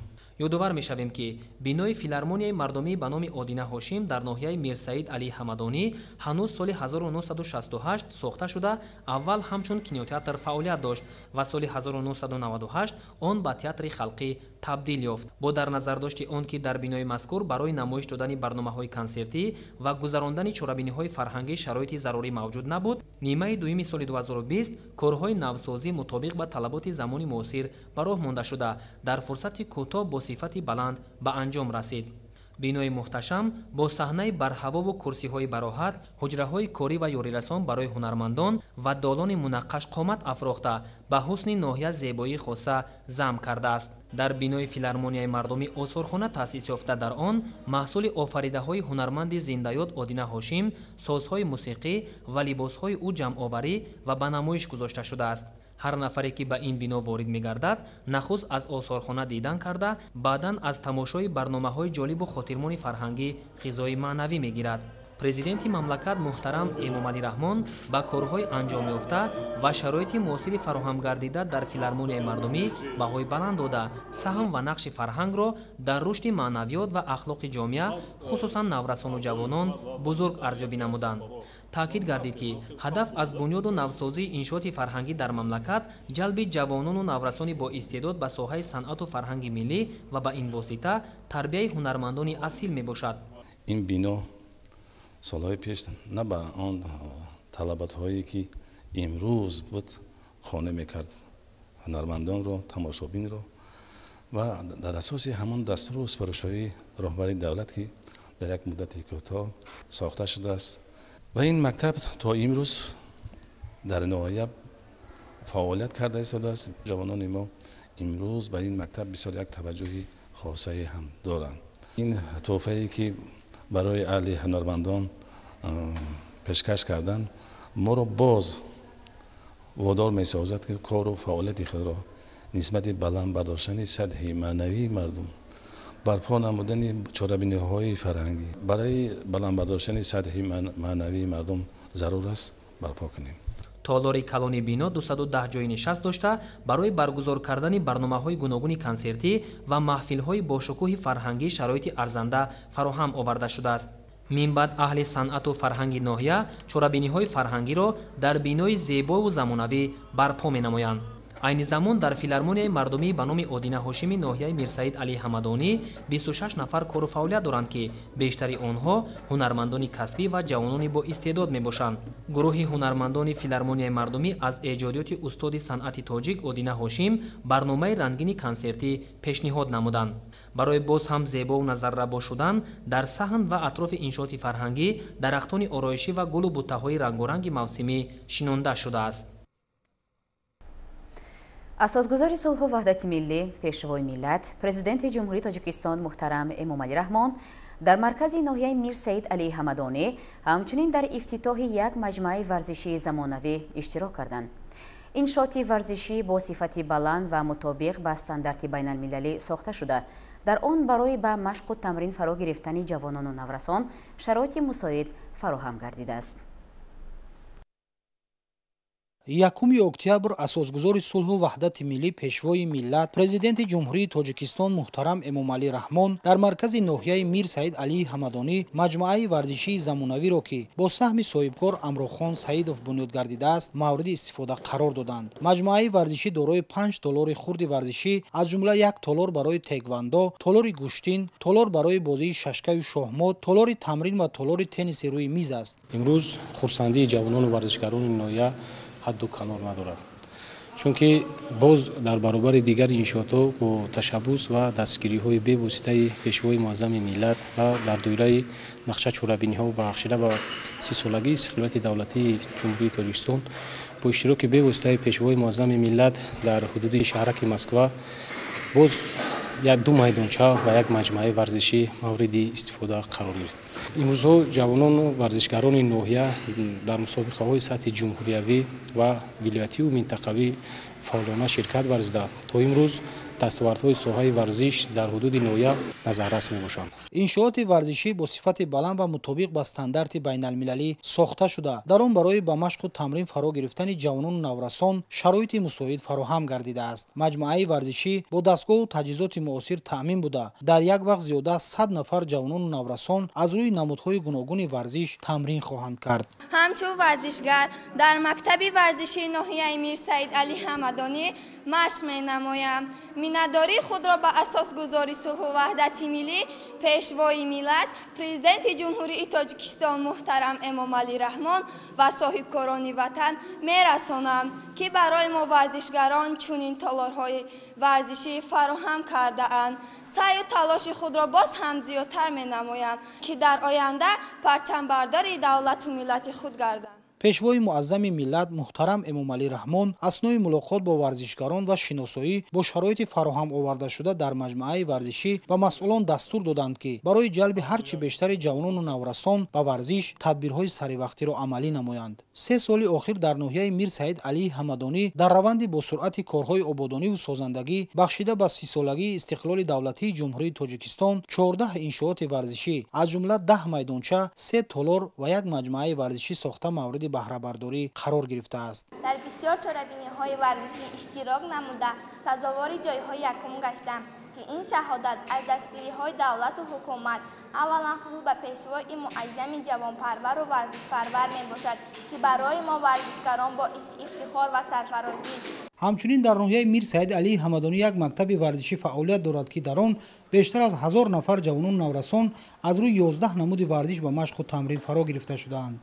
Ёдовар мешавем, ки бинои филармонияи мардумӣ ба номи Одина Ҳошим дар ноҳияи Мирсаид Алӣ Ҳамадонӣ ҳанӯз соли 1968 сохта шуда, аввал ҳамчун кинотеатр фаъолият дошт ва соли 1998 он ба театри халқӣ табдил ёфт. Бо дар назардошти он ки дар бинои мазкур барои намоиш додани барномаҳои консертӣ ва гузарондани чорабиниҳои фарҳангӣ шароити зарурӣ мавҷуд набуд, нимаи дуюми соли 2020 корҳои навсозӣ мутобиқ ба талаботи замони муосир ба роҳ монда шуда, дар фурсати кӯтоҳ бо сифати баланд ба анҷом расид. Бинои муҳташам бо саҳнаи барҳавову курсиҳои бароҳат, ҳуҷраҳои корӣ ва ёрирасон барои ҳунармандон ва долони мунаққаш қомат афрохта ба ҳусни ноҳия зебоии хоса зам кардааст. Дар бинои филармонияи мардумӣ осорхона таъсис ёфта, дар он маҳсули офаридаҳои ҳунарманди зиндаёд Одина Ҳошим, созҳои мусиқӣ ва либосҳои ӯ ҷамъоварӣ ва ба намоиш гузошта шудааст. Ҳар нафаре ки ба ин бино ворид мегардад, нахуст аз осорхона дидан карда, баъдан аз тамошои барномаҳои ҷолибу хотирмони фарҳангӣ ғизои маънавӣ мегирад. Президенти мамлакат муҳтарам Эмомалӣ Раҳмон ба корҳои анҷомёфта ва шароити муосири фароҳамгардида дар филармонияи мардумӣ баҳои баланд дода, саҳм ва нақши фарҳангро дар рушди маънавиёт ва ахлоқи ҷомеа, хусусан наврасону ҷавонон, бузург арзёбӣ намуданд. Таъкид гардид, ки ҳадаф аз бунёду навсозии иншооти фарҳангӣ дар мамлакат ҷалби ҷавонону наврасони боистеъдод ба соҳаи санъату фарҳанги миллӣ ва ба ин восита тарбияи ҳунармандони асил мебошад. Ин бино солҳои пеш на ба он талаботҳое ки имрӯз буд қонеъ мекард ҳунармандонро, тамошобинро ва дар асоси ҳамон дастуру супоришҳои роҳбари давлат ки дар як муддати кӯтоҳ сохта шудааст ва ин мактаб то имрӯз дар ноҳия фаъолият карда истодааст. Ҷавонони мо имрӯз ба ин мактаб бисёр як таваҷҷӯҳи хосае ҳам доранд. Ин тӯҳфае ки барои аҳли ҳунармандон пешкаш кардан моро боз водор месозад ки кору фаъолияти худро нисбати баланд бардоштани сатҳи маънавии мардум, барпо намудани чорабиниҳои фарҳангӣ барои баланд бардоштани сатҳи маънавии мардум зарур аст барпо кунем. Толори калони бино 210 ҷойи нишаст дошта, барои баргузор кардани барномаҳои гуногуни консертӣ ва маҳфилҳои бошукӯҳи фарҳангӣ шароити арзанда фароҳам оварда шудааст. Минбаъд аҳли санъату фарҳанги ноҳия чорабиниҳои фарҳангиро дар бинои зебову замонавӣ барпо менамоянд. Айни замон дар филармонияи мардумӣ ба номи Одина Ҳошими ноҳияи Мирсаид Алӣ Ҳамадонӣ 26 нафар кору фаъолият доранд, ки бештари онҳо ҳунармандони касбӣ ва ҷавонони боистеъдод мебошанд. Гурӯҳи ҳунармандони филармонияи мардумӣ аз эҷодиёти устоди санъати тоҷик Одина Ҳошим барномаи рангини консертӣ пешниҳод намуданд. Барои боз ҳам зебову назаррабо шудан дар саҳн ва атрофи иншооти фарҳангӣ дарахтони ороишӣ ва гулу буттаҳои рангоранги мавсимӣ шинонда шудааст. Асосгузори сулҳу ваҳдати миллӣ, пешвои миллат, президенти Ҷумҳурии Тоҷикистон муҳтарам Эмомалӣ Раҳмон дар маркази ноҳияи Мирсаид Алӣ Ҳамадонӣ ҳамчунин дар ифтитоҳи як маҷмӯаи варзишии замонавӣ иштирок карданд. Иншооти варзишӣ бо сифати баланд ва мутобиқ ба стандарти байналмилалӣ сохта шуда, дар он барои ба машқу тамрин фаро гирифтани ҷавонону наврасон шароити мусоид фароҳам гардидааст. 1 октябр асосгузори сулҳу ваҳдати миллӣ, пешвои миллат, президенти Ҷумҳурии Тоҷикистон муҳтарам Эмомалӣ Раҳмон дар маркази ноҳияи Мир Саид Алии Ҳамадонӣ маҷмӯаи варзишии замонавиро, ки бо саҳми соҳибкор Амрохон Саидов бунёд гардидааст, мавриди истифода қарор доданд. Маҷмӯаи варзишӣ дорои 5 толори хурди варзишӣ, аз ҷумла як толор барои теквандо, толори гӯштин, толор барои бозии шашкаю шоҳмот, толори тамрин ва толори тенниси рӯи миз аст. Имрӯз хурсандии ҷавонону варзишгарони ноҳия ҳадду канор надорад, чунки боз дар баробари дигар иншоотҳо бо ташаббус ва дастгириҳои бевоситаи пешвои муаззами миллат ва дар доираи нақша чорабиниҳо бахшида ба 30-солагии истиқлолияти давлатии Ҷумҳурии Тоҷикистон бо иштироки бевоситаи пешвои муаззами миллат дар ҳудуди шаҳраки Москва боз як-ду майдонча ва як маҷмӯаи варзишӣ мавриди истифода қарор гирифт. Имрӯзҳо ҷавонону варзишгарони ноҳия дар мусобиқаҳои сатҳи ҷумҳуриявӣ ва вилоятиву минтақавӣ фаъолона ширкат варзида, то имрӯз дастовардҳои соҳаи варзиш дар ҳудуди ноҳия назаррас мебошанд. Иншооти варзишӣ бо сифати баланд ва мутобиқ ба стандарти байналмилалӣ сохта шуда, дар он барои ба машқу тамрин фаро гирифтани ҷавонону наврасон шароити мусоид фароҳам гардидааст. Маҷмӯаи варзишӣ бо дастгоҳу таҷҳизоти муосир таъмин буда, дар як вақт зиёда аз 100 нафар ҷавонону наврасон аз рӯи намудҳои гуногуни варзиш тамрин хоҳанд кард. Ҳамчун варзишгар дар мактаби варзишии ноҳияи Мир Саид Алӣ Ҳамадонӣ машқ менамоям. Миннатдории худро ба асосгузори сулҳу ваҳдати миллӣ, пешвои миллат, президенти Ҷумҳурии Тоҷикистон муҳтарам Эмомалӣ Раҳмон ва соҳибкорони ватан мерасонам, ки барои мо варзишгарон чунин толорҳои варзишӣ фароҳам кардаанд. Саъю талоши худро боз ҳам зиёдтар менамоям, ки дар оянда парчамбардори давлату миллати худ гардам. Пешвои муаззами миллат муҳтарам Эмомалӣ Раҳмон аснои мулоқот бо варзишгарон ва шиносоӣ бо шароити фароҳам овардашуда дар маҷмӯаи варзишӣ ба масъулон дастур доданд, ки барои ҷалби ҳарчи бештари ҷавонону наврасон ба варзиш тадбирҳои саривақтиро амалӣ намоянд. 3 соли охир дар ноҳияи Мир Саид Алии Ҳамадонӣ дар раванди босуръати корҳои ободониву созандагӣ бахшида ба 30-солагии истиқлоли давлатии Ҷумҳурии Тоҷикистон 14 иншооти варзишӣ, аз ҷумла 10 майдонча, 3 толор ва як маҷмӯаи варзишӣ сохта мавриди баҳрабардорӣ қарор гирифтааст. Дар бисёр чорабиниҳои варзишӣ иштирок намуда, сазовори ҷойҳои якум гаштам, ки ин шаҳодат аз дастгириҳои давлату ҳукумат, аввалан хусус ба пешвои муаззами ҷавонпарвару варзишпарвар мебошад, ки барои мо варзишгарон боиси ифтихор ва сарфарозист. Ҳамчунин дар ноҳияи Мир Саид Алии Ҳамадонӣ як мактаби варзишӣ фаъолият дорад, ки дар он бештар аз 1000 нафар ҷавонону наврасон аз рӯи 11 намуди варзиш ба машқу тамрин фаро гирифта шудаанд.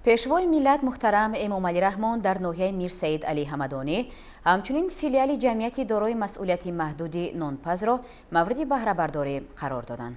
Пешвои миллат муҳтарам Эмомалӣ Раҳмон дар ноҳияи Мир Саид Алӣ Ҳамадонӣ ҳамчунин филиали ҷамъияти дорои масъулияти маҳдуди нонпазро мавриди баҳрабардорӣ қарор доданд.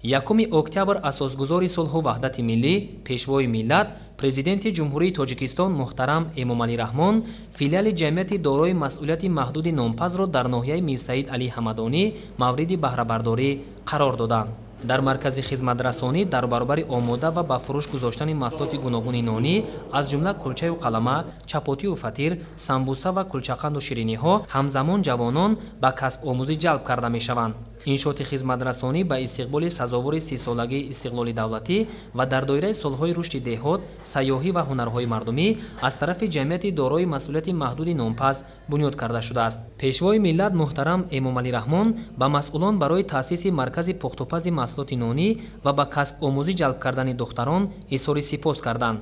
1 октябр асосгузори сулҳу ваҳдати миллӣ, пешвои миллат, президенти Ҷумҳурии Тоҷикистон муҳтарам Эмомалӣ Раҳмон филиали ҷамъияти дорои масъулияти маҳдуди нонпазро дар ноҳияи Мир Саид Алӣ Ҳамадонӣ мавриди баҳрабардорӣ қарор доданд. Дар маркази хизматрасонӣ дар баробари омода ва ба фурӯш гузоштани маҳсулоти гуногуни нонӣ, аз ҷумла кулчаю қалама, чапотию фатир, самбуса ва кулчақанду шириниҳо, ҳамзамон ҷавонон ба касбомӯзӣ ҷалб карда мешаванд. Иншооти хизматрасонӣ ба истиқболи сазовори 30-солагии истиқлоли давлатӣ ва дар доираи солҳои рушди деҳот, сайёҳӣ ва ҳунарҳои мардумӣ аз тарафи ҷамъияти дорои масъулияти маҳдуди нонпаз бунёд карда шудааст. Пешвои миллат муҳтарам Эмомалӣ Раҳмон ба масъулон барои таъсиси маркази пухтупази маҳсулоти нонӣ ва ба касбомӯзӣ ҷалб кардани духтарон изҳори сипос карданд.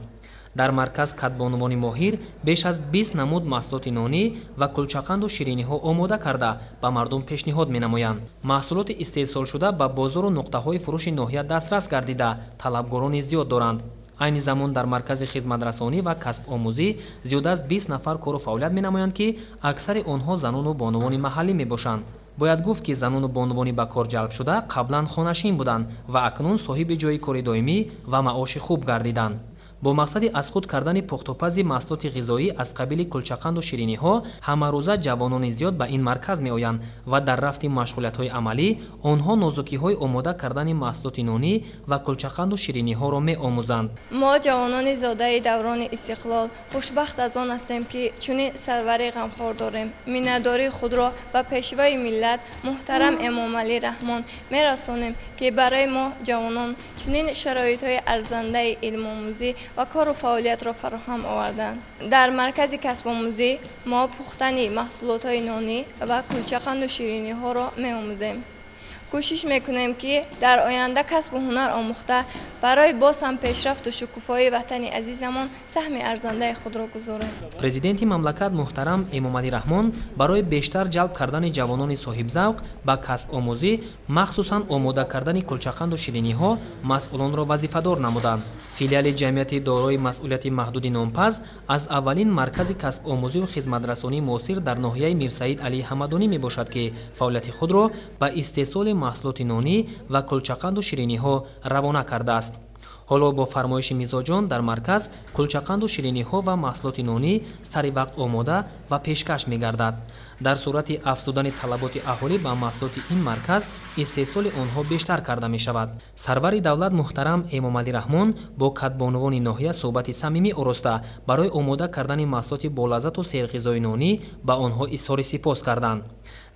Дар марказ кадбонувони моҳир беш аз 20 намуд маҳсулоти нонӣ ва кулчақанду шириниҳо омода карда ба мардум пешниҳод менамоянд. Маҳсулоти истеҳсолшуда ба бозору нуқтаҳои фурӯши ноҳия дастрас гардида, талабгорони зиёд доранд. Айни замон дар маркази хизматрасонӣ ва касбомӯзӣ зиёда аз 20 нафар кору фаъолият менамоянд, ки аксари онҳо занону бонувони маҳаллӣ мебошанд. Бояд гуфт, ки занону бонувони ба кор ҷалб шуда қаблан хонашин буданд ва акнун соҳиби ҷойи кори доимӣ ва маоши хуб гардиданд. Бо мақсади аз худ кардани пухтупази маҳсулоти ғизоӣ аз қабили кулчақанду шириниҳо ҳамарӯза ҷавонони зиёд ба ин марказ меоянд ва дар рафти машғулиятҳои амалӣ онҳо нозукиҳои омода кардани маҳсулоти нонӣ ва кулчақанду шириниҳоро меомӯзанд. Мо ҷавонони зодаи даврони истиқлол хушбахт аз он ҳастем, ки чунин сарвари ғамхор дорем. Миннатдории худро ба пешвои миллат муҳтарам Эмомалӣ Раҳмон мерасонем, ки барои мо ҷавонон чунин шароитҳои арзандаи илмомӯзӣ ва кору фаъолиятро фароҳам оварданд. Дар маркази касбомӯзӣ мо пухтани маҳсулотҳои нонӣ ва кулчақанду шириниҳоро меомӯзем. Кӯшиш мекунем, ки дар оянда касбу ҳунар омӯхта барои боз ҳам пешрафту шукуфоии ватани азизамон саҳми арзандаи худро гузорем. Президенти мамлакат муҳтарам Эмомалӣ Раҳмон барои бештар ҷалб кардани ҷавонони соҳибзавқ ба касбомӯзӣ, махсусан омода кардани кулчақанду шириниҳо, масъулонро вазифадор намуданд. Филиали ҷамъияти дорои масъулияти маҳдуди нонпаз аз аввалин маркази касбомӯзию хизматрасонии муосир дар ноҳияи Мирсаид Алӣ Ҳамадонӣ мебошад, ки фаъолияти худро ба истеҳсоли маҳсулоти нонӣ ва кулчақанду шириниҳо равона кардааст. Ҳоло бо фармоиши мизоҷон дар марказ кулчақанду шириниҳо ва маҳсулоти нонӣ сари вақт омода ва пешкаш мегардад. Дар сурати афзудани талаботи аҳолӣ ба маҳсулоти ин марказ истеҳсоли онҳо бештар карда мешавад. Сарвари давлат муҳтарам Эмомалӣ Раҳмон бо кадбонувони ноҳия суҳбати самимӣ ороста барои омода кардани маҳсулоти болаззату серғизои нонӣ ба онҳо изҳори сипос карданд.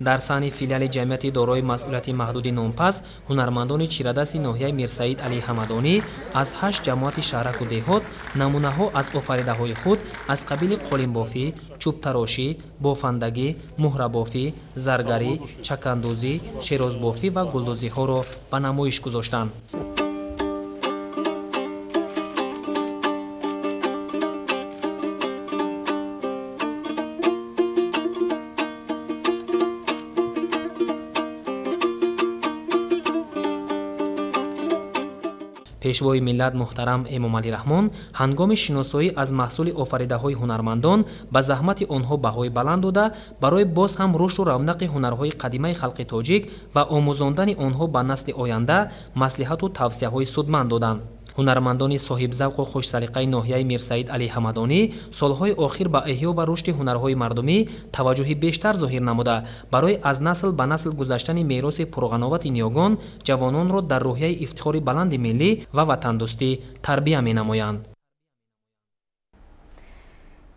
Дар саҳни филиали ҷамъияти дорои масъулияти маҳдуди нонпаз ҳунармандони чирадасти ноҳияи Мирсаид Алӣ Ҳамадонӣ аз 8 ҷамоати шаҳраку деҳот намунаҳо аз офаридаҳои худ аз қабили қолинбофӣ, чӯбтарошӣ, бофандагӣ, муҳрабофӣ, заргарӣ, чакандӯзӣ, шерозбофӣ ва гулдӯзиҳоро ба намоиш гузоштанд. Пешвои миллат муҳтарам Эмомалӣ Раҳмон ҳангоми шиносоӣ аз маҳсули офаридаҳои ҳунармандон ба заҳмати онҳо баҳои баланд дода, барои боз ҳам рушду равнақи ҳунарҳои қадимаи халқи тоҷик ва омӯзондани онҳо ба насли оянда маслиҳату тавсияҳои судманд доданд. Ҳунармандони соҳибзавқу хушсалиқаи ноҳияи Мирсаид Алӣ Ҳамадонӣ солҳои охир ба эҳё ва рушди ҳунарҳои мардумӣ таваҷҷӯҳи бештар зоҳир намуда, барои аз насл ба насл гузаштани мероси пурғановати ниёгон ҷавононро дар рӯҳияи ифтихори баланди миллӣ ва ватандӯстӣ тарбия менамоянд.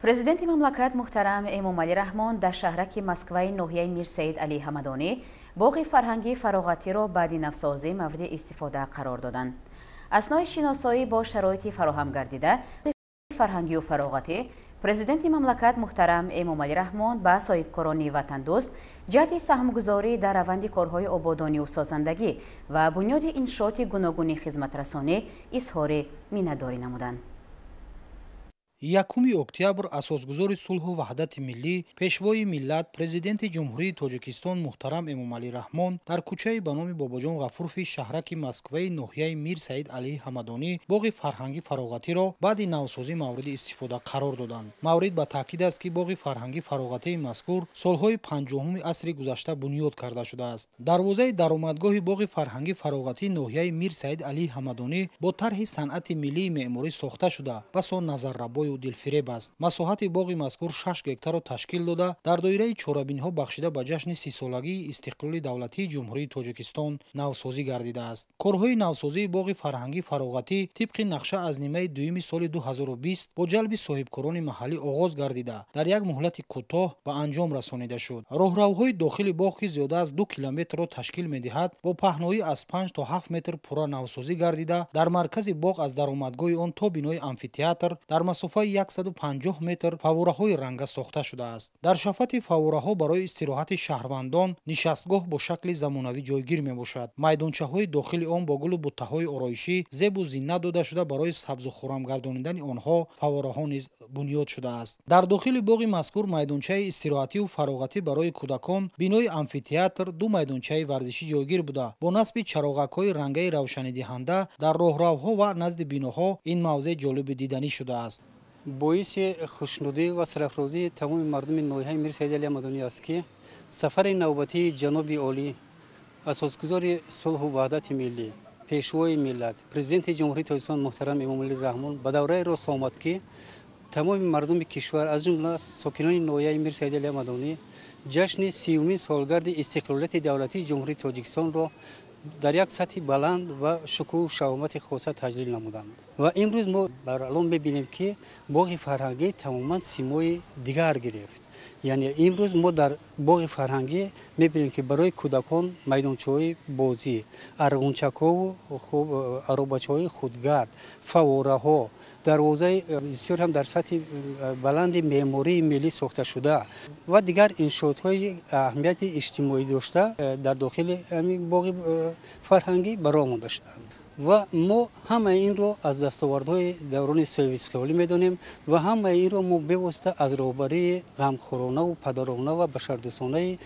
Президенти мамлакат муҳтарам Эмомалӣ Раҳмон дар шаҳраки Москваи ноҳияи Мирсаид Алӣ Ҳамадонӣ боғи фарҳангии фароғатиро баъди навсозӣ мавриди истифода қарор доданд. Аснои шиносоӣ бо шароити фароҳам гардида фарҳангию фароғатӣ, президенти мамлакат муҳтарам Эмомалӣ Раҳмон ба соҳибкорони ватандӯст ҷиҳати саҳмгузорӣ дар раванди корҳои ободонию созандагӣ ва бунёди иншооти гуногуни хизматрасонӣ изҳори миннатдорӣ намуданд. 1 октябр асосгузори сулҳу ваҳдати миллӣ, пешвои миллат, президенти Ҷумҳурии Тоҷикистон муҳтарам Эмомалӣ Раҳмон дар кӯчаи ба номи Бобоҷон Ғафурови шаҳраки Москваи ноҳияи Мир Саид Алӣ Ҳамадонӣ боғи фарҳангӣ фароғатиро баъди навсозӣ мавриди истифода қарор доданд. Маврид ба таъкид аст, ки боғи фарҳангӣ фароғатии мазкур солҳои 50-уми асри гузашта бунёд карда шудааст. Дарвозаи даромадгоҳи боғи фарҳангӣ фароғатии ноҳияи Мир Саид Алӣ Ҳамадонӣ бо тарҳи санъати миллии меъморӣ сохта шуда, басо назаррабою дилфиреб аст. Масоҳати боғи мазкур 6 гектарро ташкил дода, дар доираи чорабиниҳо бахшида ба ҷашни 30-солагии истиқлоли давлатии Ҷумҳурии Тоҷикистон навсозӣ гардидааст. Корҳои навсозии боғи фарҳангӣ фароғатӣ тибқи нақша аз нимаи дуюми соли 2020 бо ҷалби соҳибкорони маҳаллӣ оғоз гардида, дар як муҳлати кӯтоҳ ба анҷом расонида шуд. Роҳравҳои дохили боғ, ки зиёда аз 2 километрро ташкил медиҳад, бо паҳноӣ аз 5 то 7 метр пурра навсозӣ гардида, дар маркази боғ аз даромадгоҳи он то бинои амфитеатр дар масофаи 150 метр фаввораҳои ранга сохта шудааст. Дар шафати фаввораҳо барои истироҳати шаҳрвандон нишастгоҳ бо шакли замонавӣ ҷойгир мебошад. Майдончаҳои дохили он бо гулу буттаҳои ороишӣ зебу зинат дода шуда, барои сабзу хуррам гардонидани онҳо фаввораҳо низ бунёд шудааст. Дар дохили боғи мазкур майдончаи истироҳативу фароғатӣ барои кӯдакон, бинои амфитеатр, 2 майдончаи варзишӣ ҷойгир буда, бо насби чароғакҳои рангаи равшанидиҳанда дар роҳравҳо ва назди биноҳо ин мавзеъ ҷолиби диданӣ шудааст. Боиси хушнудӣ ва сарафрозии тамоми мардуми ноҳияи Мир Саид Алӣ Ҳамадонӣ аст, ки сафари навбатии ҷаноби олӣ, асосгузори сулҳу ваҳдати миллӣ, Пешвои миллат, Президенти Ҷумҳурии Тоҷикистон муҳтарам Эмомалӣ Раҳмон ба давраи рост омад, ки тамоми мардуми кишвар, аз ҷумла сокинони ноҳияи Мир Саид Али Ҳамадонӣ, ҷашни 30-умин солгарди истиқлолияти давлатии Ҷумҳурии Тоҷикистонро дар як сатҳи баланд ва шукӯҳу шаҳомати хоса таҷлил намуданд. Ва имрӯз мо баралон мебинем, ки боғи фарҳангӣ тамоман симои дигар гирифт. Яъне имрӯз мо дар боғи фарҳангӣ мебинем, ки барои кӯдакон майдончаҳои бозӣ, арғунчакҳову аробачаҳои худгард, фаввораҳо, дарвозаи бисёр ҳам дар сатҳи баланди меъмории миллӣ сохта шуда ва дигар иншоотҳои аҳамияти иҷтимоӣ дошта дар дохили ҳамин боғи фарҳангӣ ба роҳ монда шуданд. Ва мо ҳамаи инро аз дастовардҳои даврони соҳибистиқлолӣ медонем ва ҳамаи инро мо бевосита аз роҳбарии ғамхоронаву падарона ва башардӯстонаи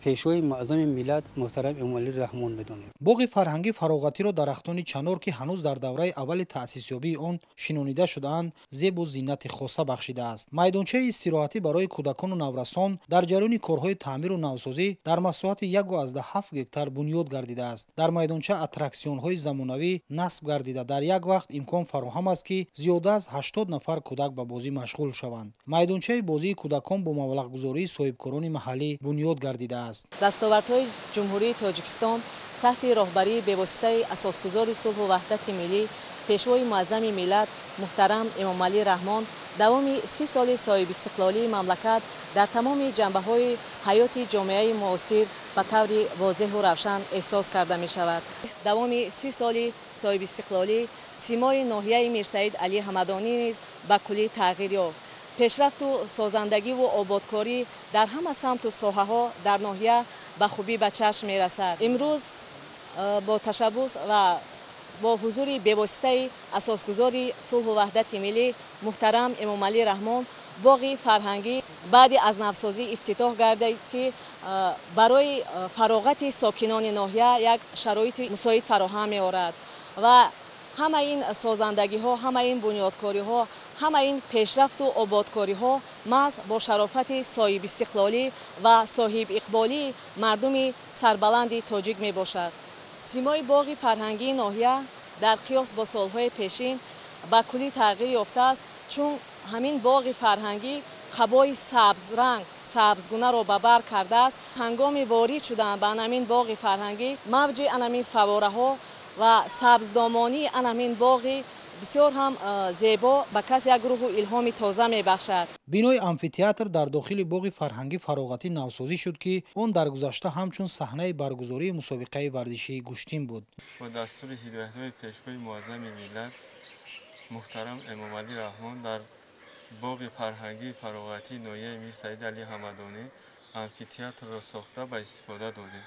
Пешвои муаззами миллат муҳтарам Эмомалӣ Раҳмон медонем. Боғи фарҳангӣ фароғатиро дарахтони чанор, ки ҳанӯз дар давраи аввали таъсисёбии он шинонида шудаанд, зебу зинати хоса бахшидааст. Майдончаи истироҳатӣ барои кӯдакону наврасон дар ҷараёни корҳои таъмиру навсозӣ дар масоҳати 1,7 гектар бунёд гардидааст. Дар майдонча аттраксионҳои замонавӣ насб гардида, дар як вақт имкон фароҳам аст, ки зиёда аз 80 нафар кӯдак ба бозӣ машғул шаванд. Майдончаи бозии кӯдакон бо маблағгузории соҳибкорони маҳаллӣ бунёд гардидааст. Дастовардҳои Ҷумҳурии Тоҷикистон таҳти роҳбарии бевоситаи асосгузори сулҳу ваҳдати миллӣ, Пешвои муаззами миллат муҳтарам Эмомалӣ Раҳмон давоми 30 соли соҳибистиқлолии мамлакат дар тамоми ҷанбаҳои ҳаёти ҷомеаи муосир ба таври возеҳу равшан эҳсос карда мешавад. Давоми 30 соли соҳибистиқлолӣ симои ноҳияи Мирсаид Али Ҳамадонӣ низ ба куллӣ тағйир ёфт. Пешрафту созандагиву ободкорӣ дар ҳама самту соҳаҳо дар ноҳия ба хубӣ ба чашм мерасад. Имрӯз бо ташаббус ва бо ҳузури бевоситаи асосгузори сулҳу ваҳдати миллӣ муҳтарам Эмомалӣ Раҳмон боғи фарҳангӣ баъди аз навсозӣ ифтитоҳ гардид, ки барои фароғати сокинони ноҳия як шароити мусоид фароҳам меорад ва ҳама ин созандагиҳо, ҳама ин бунёдкориҳо, ҳама ин пешрафту ободкориҳо маҳз бо шарофати соҳибистиқлолӣ ва соҳибиқболии мардуми сарбаланди тоҷик мебошад. Симои боғи фарҳангии ноҳия дар қиёс бо солҳои пешин ба куллӣ тағйир ёфтааст, чун ҳамин боғи фарҳангӣ қабои сабзранг, сабзгунаро ба бар кардааст. Ҳангоми ворид шудан ба анамин боғи фарҳангӣ мавҷи анамин фаввораҳо ва сабздомонии анамин боғи бисёр ҳам зебо ба кас як рӯҳу илҳоми тоза мебахшад. Бинои амфитеатр дар дохили боғи фарҳангӣ фароғатӣ навсозӣ шуд, ки он дар гузашта ҳамчун саҳнаи баргузории мусобиқаи варзишии гӯштин буд. Бо дастури ҳидоятҳои Пешвои муаззами миллат муҳтарам Эмомалӣ Раҳмон дар боғи фарҳангии фароғатии ноҳияи Мир Саид Али Ҳамадонӣ амфитеатрро сохта ба истифода додем.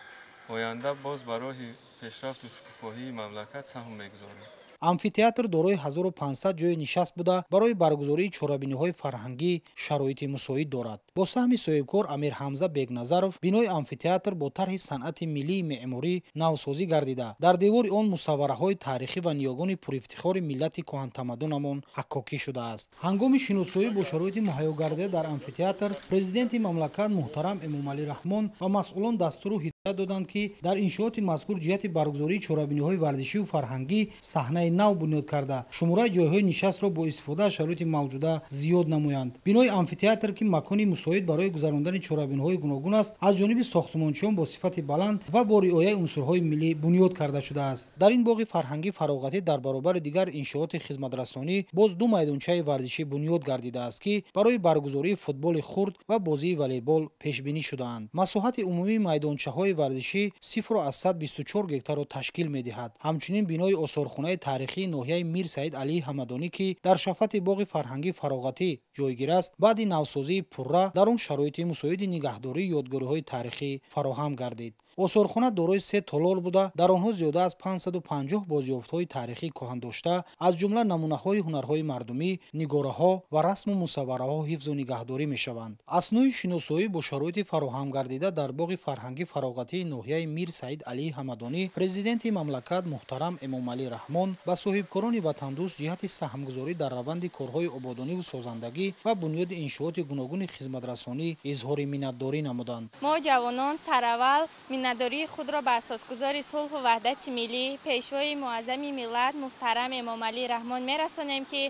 Оянда боз ба роҳи пешрафту шукуфоҳии мамлакат саҳм мегузорем. Амфитеатр дорои 1500 ҷойи нишаст буда, барои баргузории чорабиниҳои фарҳангӣ шароити мусоид дорад. Бо саҳми соҳибкор Амирҳамза Бегназаров бинои амфитеатр бо тарҳи санъати миллии меъморӣ навсозӣ гардида, дар девори он мусаввараҳои таърихӣ ва ниёгони пурэфтихори миллати кӯҳантамаддунамон ҳаккокӣ шудааст. Ҳангоми шиносоӣ бо шароити муҳайё гардида дар амфитеатр, Президенти мамлакат муҳтарам Эмомалӣ Раҳмон ва масъулон дастуру ҳидоят доданд, ки дар иншооти мазкур ҷиҳати баргузории чорабиниҳои варзишиву фарҳангӣ саҳнаи нав бунёд карда, шумораи ҷойҳои нишастро бо истифода аз шароити мавҷуда зиёд намоянд. Бинои амфитеатр, ки макони мусоид барои гузарондани чорабиниҳои гуногун аст, аз ҷониби сохтмончиён бо сифати баланд ва бо риояи унсурҳои миллӣ бунёд карда шудааст. Дар ин боғи фарҳангӣ фароғатӣ дар баробари дигар иншооти хизматрасонӣ боз ду майдончаи варзишӣ бунёд гардидааст, ки барои баргузории футболи хурд ва бозии волейбол пешбинӣ шудаанд. Масоҳати умумии майдончаҳои варзишӣ 0,24 гектарро ташкил медиҳад. Ҳамчунин бинои осорхонаи таърихии ноҳияи Мир Саид Али Ҳамадонӣ, ки дар шафати боғи фарҳангӣ фароғатӣ ҷойгир аст, баъди навсозии пурра дар он шароити мусоиди нигаҳдории ёдгориҳои таърихӣ фароҳам гардид. Осорхона дорои 3 толор буда, дар онҳо зиёда аз 550 бозёфтҳои таърихӣ кӯҳандошта, аз ҷумла намунаҳои ҳунарҳои мардумӣ, нигораҳо ва расму мусаввараҳо ҳифзу нигаҳдорӣ мешаванд. Аснои шиносоӣ бо шароити фароҳам гардида дар боғи фарҳангӣ фароғатии ноҳияи Мир Саид Али Ҳамадонӣ, Президенти мамлакат муҳтарам Эмомалӣ Раҳмон ба соҳибкорони ватандӯст ҷиҳати саҳмгузорӣ дар раванди корҳои ободониву созандагӣ ва бунёди иншооти гуногуни хизматрасонӣ изҳори миннатдорӣ намуданд. Мо ҷавонон сараввал Миннатдории худро ба асосгузори сулҳу ваҳдати миллӣ, пешвои муаззами миллат муҳтарам Эмомалӣ Раҳмон мерасонем, ки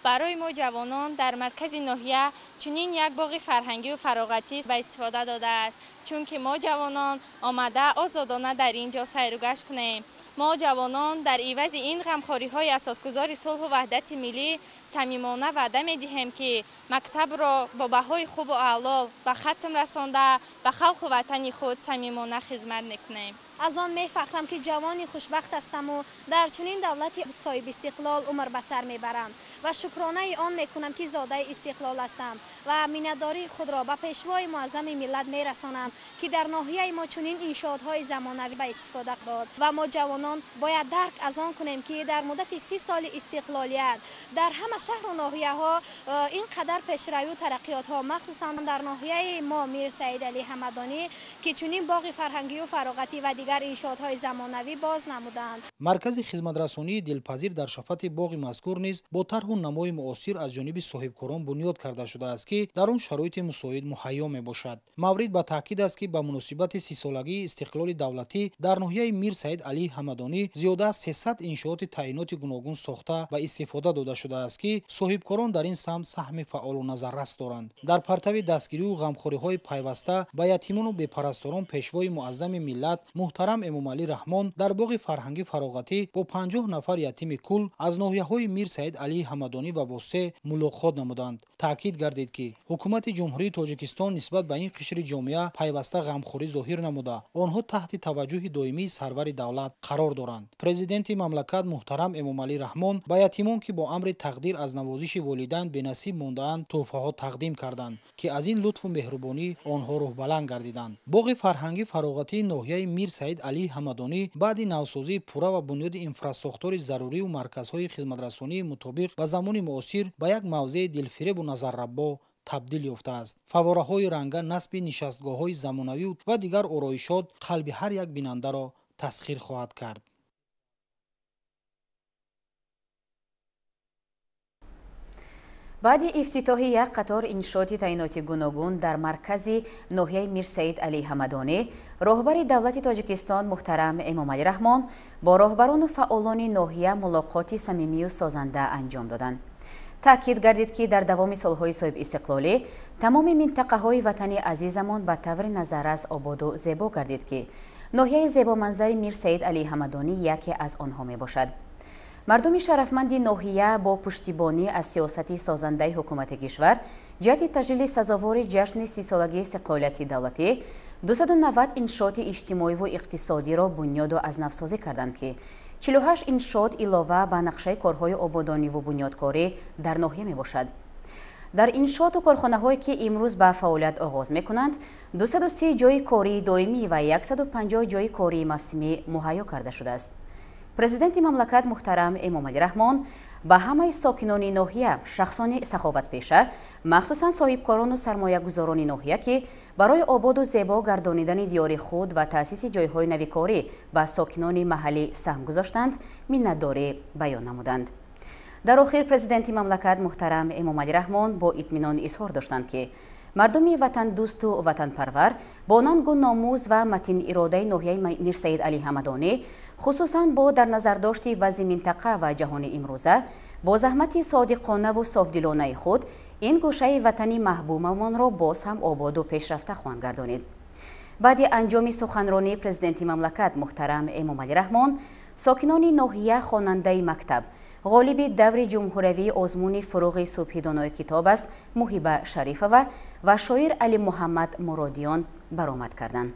барои мо ҷавонон дар маркази ноҳия чунин як боғи фарҳангию фароғатӣ ба истифода додааст, чунки мо ҷавонон омада озодона дар ин ҷо сайру гашт кунем. Мо ҷавонон дар ивази ин ғамхориҳои асосгузори сулҳу ваҳдати миллӣ самимона ваъда медиҳем, ки мактабро бо баҳои хубу аъло ба хатм расонда, ба халқу ватани худ самимона хизмат мекунем. Аз он мефахрам, ки ҷавони хушбахт ҳастаму дар чунин давлати соҳибистиқлол умр ба сар мебарам ва шукронаи он мекунам, ки зодаи истиқлол ҳастам ва миннатдории худро ба пешвои муаззами миллат мерасонам, ки дар ноҳияи мо чунин иншоотҳои замонавӣ ба истифода дод. Ва мо ҷавонон бояд дарк аз он кунем, ки дар муддати 30 соли истиқлолият дар ҳама шаҳру ноҳияҳо ин қадар пешравию тараққиётҳо, махсусан дар ноҳияи мо Мир Саид Алӣ Ҳамадонӣ, ки чунин боғи фарҳангию фароғатӣ ва дигар иншоотҳои замонавӣ боз намуданд. Маркази хизматрасонии дилпазир дар шафати боғи мазкур низ бо тарҳу намои муосир аз ҷониби соҳибкорон бунёд карда шудааст, ки дар он шароити мусоид муҳайё мебошад. Маврид ба таъкид аст, ки ба муносибати 30-солагии истиқлоли давлатӣ дар ноҳияи Мир Саид Алӣ Ҳамадонӣ зиёда аз 300 иншооти таъиноти гуногун сохта ва истифода дода шудааст, ки соҳибкорон дар ин самт саҳми фаъолу назаррас доранд. Дар партави дастгирию ғамхориҳои пайваста ба ятимону бепарасторон пешвои муаззами миллат муҳтарам Эмомалӣ Раҳмон дар боғи фарҳангӣ фароғатӣ бо 50 нафар ятими кул аз ноҳияҳои Мир Саид Алӣ Ҳамадонӣ ва Восеъ мулоқот намуданд. Таъкид гардид, ки ҳукумати Ҷумҳурии Тоҷикистон нисбат ба ин қишри ҷомеа пайваста ғамхорӣ зоҳир намуда, онҳо таҳти таваҷҷӯҳи доимии сарвари давлат қарор доранд. Президенти мамлакат муҳтарам Эмомалӣ Раҳмон ба ятимон, ки бо амри тақдир аз навозиши волидайн бенасиб мондаанд, тӯҳфаҳо тақдим карданд, ки аз ин лутфу меҳрубонӣ онҳо рӯҳбаланд гардиданд. Боғи фарҳангӣ фароғатии ноҳияи Мир Саид Алӣ Ҳамадонӣ баъди навсозии пурра ва бунёди инфрасохтори зарурию марказҳои хизматрасонии мутобиқ ба замони муосир ба як мавзеи дилфиребу назаррабо табдил ёфтааст. Фаввораҳои ранга, насби нишастгоҳҳои замонавӣ ва дигар ороишот қалби ҳар як бинандаро тасхир хоҳад кард. Баъди ифтитоҳи як қатор иншооти таъиноти гуногун дар маркази ноҳияи Мир Саид Алӣ Ҳамадонӣ, роҳбари давлати Тоҷикистон муҳтарам Эмомалӣ Раҳмон бо роҳбарону фаъолони ноҳия мулоқоти самимию созанда анҷом доданд. Таъкид гардид, ки дар давоми солҳои соҳибистиқлолӣ тамоми минтақаҳои ватани азизамон ба таври назаррас ободу зебо гардид, ки ноҳияи зебоманзари Мир Саид Алӣ Ҳамадонӣ яке аз онҳо мебошад. Мардуми шарафманди ноҳия бо пуштибонӣ аз сиёсати созандаи ҳукумати кишвар ҷиҳати таҷлили сазовори ҷашни 30-солагии истиқлолияти давлатӣ 290 иншооти иҷтимоиву иқтисодиро бунёду аз навсозӣ карданд, ки 48 иншоот илова ба нақшаи корҳои ободониву бунёдкорӣ дар ноҳия мебошад. Дар иншооту корхонаҳое, ки имрӯз ба фаъолият оғоз мекунанд, 230 ҷойи кории доимӣ ва 150 ҷойи кории мавсимӣ муҳайё карда шудааст. Президенти мамлакат муҳтарам Эмомалӣ Раҳмон ба ҳамаи сокинони ноҳия, шахсони саховатпеша, махсусан соҳибкорону сармоягузорони ноҳия, ки барои ободу зебо гардонидани диёри худ ва таъсиси ҷойҳои навикорӣ ба сокинони маҳаллӣ саҳм гузоштанд, миннатдорӣ баён намуданд. Дар охир президенти мамлакат муҳтарам Эмомалӣ Раҳмон бо итминон изҳор доштанд, ки мардуми ватандӯсту ватанпарвар бо нангу номуз ва матиниродаи ноҳияи Мир Саид Алӣ Ҳамадонӣ, хусусан бо дар назардошти вазъи минтақа ва ҷаҳони имрӯза, бо заҳмати содиқонаву софдилонаи худ ин гӯшаи ватани маҳбубамонро боз ҳам ободу пешрафта хоҳанд гардонид. Баъди анҷоми суханронии президенти мамлакат муҳтарам Эмомалӣ Раҳмон, сокинони ноҳия хонандаи мактаб, ғолиби даври ҷумҳуриявии озмуни фуруғи субҳи донои китоб аст Муҳиба Шарифова ва шоир Алимуҳаммад Муродиён баромад карданд.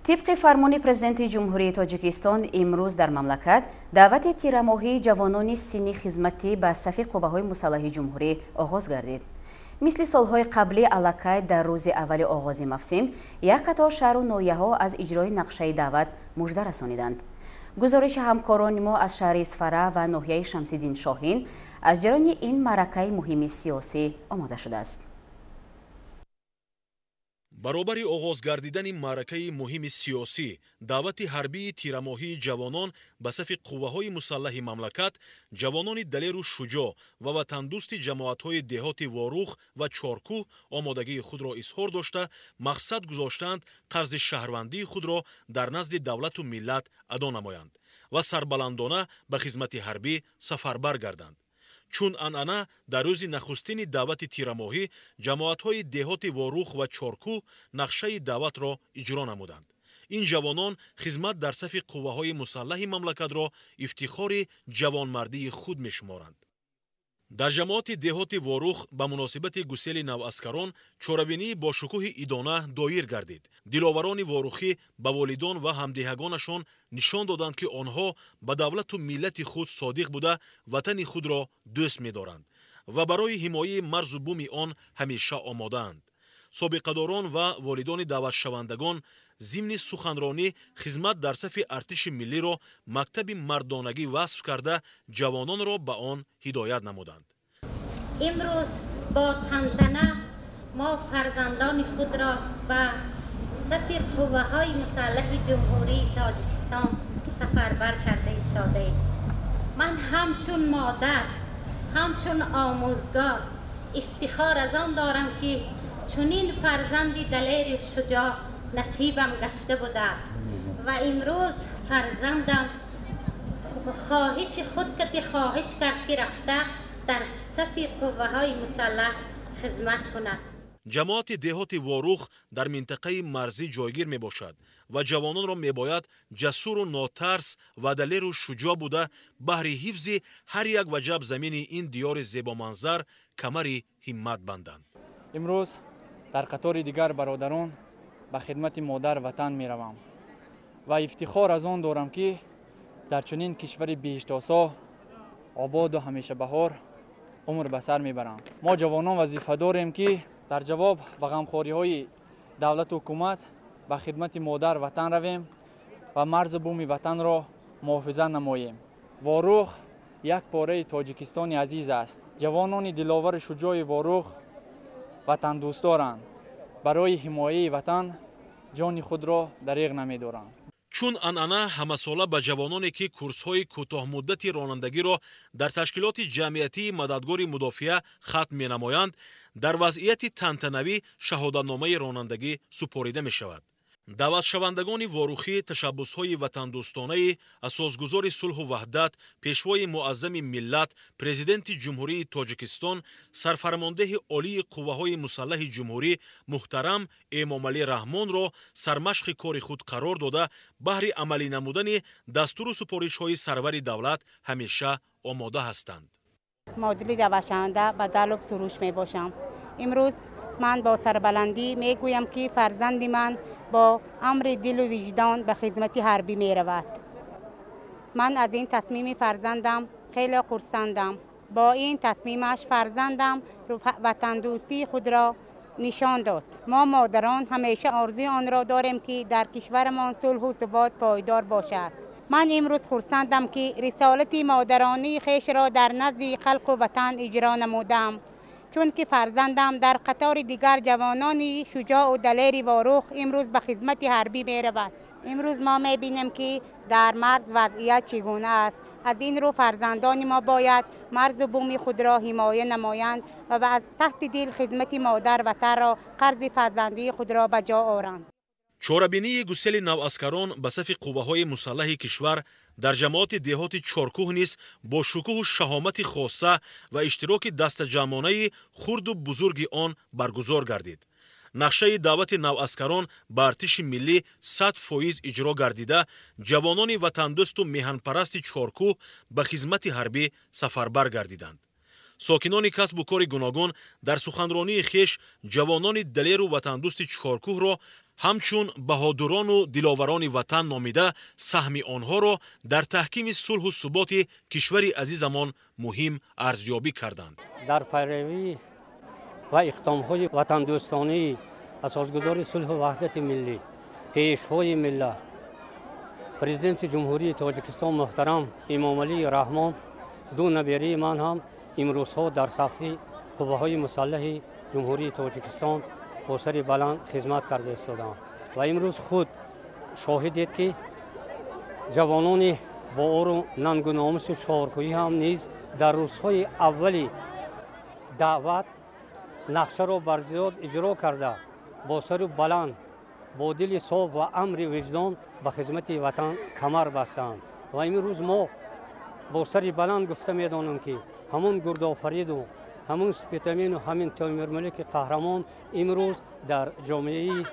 Тибқи фармони президенти Ҷумҳурии Тоҷикистон имрӯз дар мамлакат даъвати тирамоҳии ҷавонони синни хизматӣ ба сафи қувваҳои мусаллаҳи ҷумҳурӣ оғоз гардид. Мисли солҳои қаблӣ аллакай дар рӯзи аввали оғози мавсим як қатор шаҳру ноҳияҳо аз иҷрои нақшаи даъват мужда расониданд. Гузориши ҳамкорони мо аз шаҳри Исфара ва ноҳияи Шамсиддин Шоҳин аз ҷараёни ин маъракаи муҳими сиёсӣ омода шудааст. Баробари оғоз гардидани маъракаи муҳими сиёсӣ, даъвати ҳарбии тирамоҳии ҷавонон ба сафи қувваҳои мусаллаҳи мамлакат, ҷавонони далеру шуҷоъ ва ватандӯсти ҷамоатҳои деҳоти Ворух ва Чоркӯҳ омодагии худро изҳор дошта, мақсад гузоштаанд қарзи шаҳрвандии худро дар назди давлату миллат адо намоянд ва сарбаландона ба хизмати ҳарбӣ сафарбар гарданд. Чун анъана, дар рӯзи нахустини даъвати тирамоҳӣ ҷамоатҳои деҳоти Ворух ва Чоркӯҳ нақшаи даъватро иҷро намуданд. Ин ҷавонон хизмат дар сафи қувваҳои мусаллаҳи мамлакатро ифтихори ҷавонмардии худ мешуморанд. Дар ҷамоати деҳоти Ворух ба муносибати гусели наваскарон чорабинии бошукӯҳи идона доир гардид. Диловарони ворухӣ ба волидон ва ҳамдеҳагонашон нишон доданд, ки онҳо ба давлату миллати худ содиқ буда, ватани худро дӯст медоранд ва барои ҳимояи марзу буми он ҳамеша омодаанд. Собиқадорон ва волидони даъватшавандагон зимни суханронӣ хизмат дар сафи артиши миллиро мактаби мардонагӣ васф карда, ҷавононро ба он ҳидоят намуданд. Имрӯз бо тантана мо фарзандони худро ба сафи қувваҳои мусаллаҳи Ҷумҳурии Тоҷикистон сафарбар карда истодаем. Ман ҳамчун модар, ҳамчун омӯзгор ифтихор аз он дорам, ки чунин фарзанди далери шуҷоъ насибам гашта будааст ва имрӯз фарзандам хоҳиши худ кати хоҳиш кард, ки рафта дар сафи қувваҳои мусаллаҳ хизмат кунад. Ҷамоати деҳоти Ворух дар минтақаи марзӣ ҷойгир мебошад ва ҷавононро мебояд ҷасуру нотарс ва далеру шуҷоъ буда, баҳри ҳифзи ҳар як ваҷаб замини ин диёри зебоманзар камари ҳиммат банданд. Имрӯз дар қатори дигар бародарон ба хидмати модар ватан меравам ва ифтихор аз он дорам, ки дар чунин кишвари биҳиштосо, ободу ҳамешабаҳор умр ба сар мебарам. Мо ҷавонон вазифа дорем, ки дар ҷавоб ба ғамхориҳои давлату ҳукумат ба хидмати модар ватан равем ва марзу буми ватанро муҳофизат намоем. Ворух як пораи Тоҷикистони азиз аст. Ҷавонони диловари шуҷои Ворух ватандӯстдоранд, барои ҳимояи ватан ҷони худро дареғ намедоранд. Чун анъана, ҳамасола ба ҷавононе, ки курсҳои кӯтоҳмуддати ронандагиро дар ташкилоти ҷамъиятии мададгори мудофиа хатм менамоянд, дар вазъияти тантанавӣ шаҳодатномаи ронандагӣ супорида мешавад. Даъватшавандагони ворухӣ ташаббусҳои ватандӯстонаи асосгузори сулҳу ваҳдат, пешвои муаззами миллат, Президенти Ҷумҳурии Тоҷикистон, сарфармондеҳи олии қувваҳои мусаллаҳи ҷумҳурӣ муҳтарам Эмомалӣ Раҳмонро сармашқи кори худ қарор дода, баҳри амалӣ намудани дастуру супоришҳои сарвари давлат ҳамеша омода ҳастанд. Модели даъватшаванда Бадалов Суруш мебошам. Имрӯз ман бо сарбаландӣ мегӯям, ки фарзанди ман бо амри дилу виҷдон ба хизмати ҳарбӣ меравад. Ман аз ин тасмими фарзандам хеле хурсандам. Бо ин тасмимаш фарзандам ватандӯстии худро нишон дод. Мо модарон ҳамеша орзуи онро дорем, ки дар кишварамон сулҳу субот пойдор бошад. Ман имрӯз хурсандам, ки рисолати модаронии хешро дар назди халқу ватан иҷро намудам, чунки фарзандам дар қатори дигар ҷавонони шуҷоъу далери Ворух имрӯз ба хизмати ҳарбӣ меравад. Имрӯз мо мебинем, ки дар марз вазъият чӣ гуна аст. Аз ин рӯ фарзандони мо бояд марзу буми худро ҳимоя намоянд ва аз таҳти дил хизмати модар ватанро, қарзи фарзандии худро ба ҷо оранд. Чорабинии гусели наваскарон ба сафи қувваҳои мусаллаҳи кишвар дар ҷамоати деҳоти Чоркӯҳ низ бо шукӯҳу шаҳомати хоса ва иштироки дастаҷамъонаи хурду бузурги он баргузор гардид. Нақшаи даъвати наваскарон ба артиши миллӣ 100% иҷро гардида, ҷавонони ватандӯсту меҳанпарасти Чоркӯҳ ба хизмати ҳарбӣ сафарбар гардиданд. Сокинони касбу кори гуногун дар суханронии хеш ҷавонони далеру ватандӯсти Чоркӯҳро ҳамчун баҳодурону диловарони ватан номида, саҳми онҳоро дар таҳкими сулҳу суботи кишвари азизамон муҳим арзёбӣ карданд. Дар пайравӣ ва иқдомҳои ватандӯстонии асосгузори сулҳу ваҳдати миллӣ, пешвои миллат, Президенти Ҷумҳурии Тоҷикистон муҳтарам Эмомалӣ Раҳмон, ду наберии ман ҳам имрӯзҳо дар сафи қувваҳои мусаллаҳи Ҷумҳурии Тоҷикистон бо сари баланд хизмат карда истодаанд ва имрӯз худ шоҳидед, ки ҷавонони бо ору нангу номусу чоркӯҳӣ ҳам низ дар рӯзҳои аввали даъват нақшаро барзиёд иҷро карда, бо сару баланд, бо дили соф ва амри виҷдон ба хизмати ватан камар бастанд. Ва имрӯз мо бо сари баланд гуфта медонем, ки ҳамун Гурдофариду ҳамун Спитамену ҳамин Томирмалики қаҳрамон имрӯз дар ҷомеаи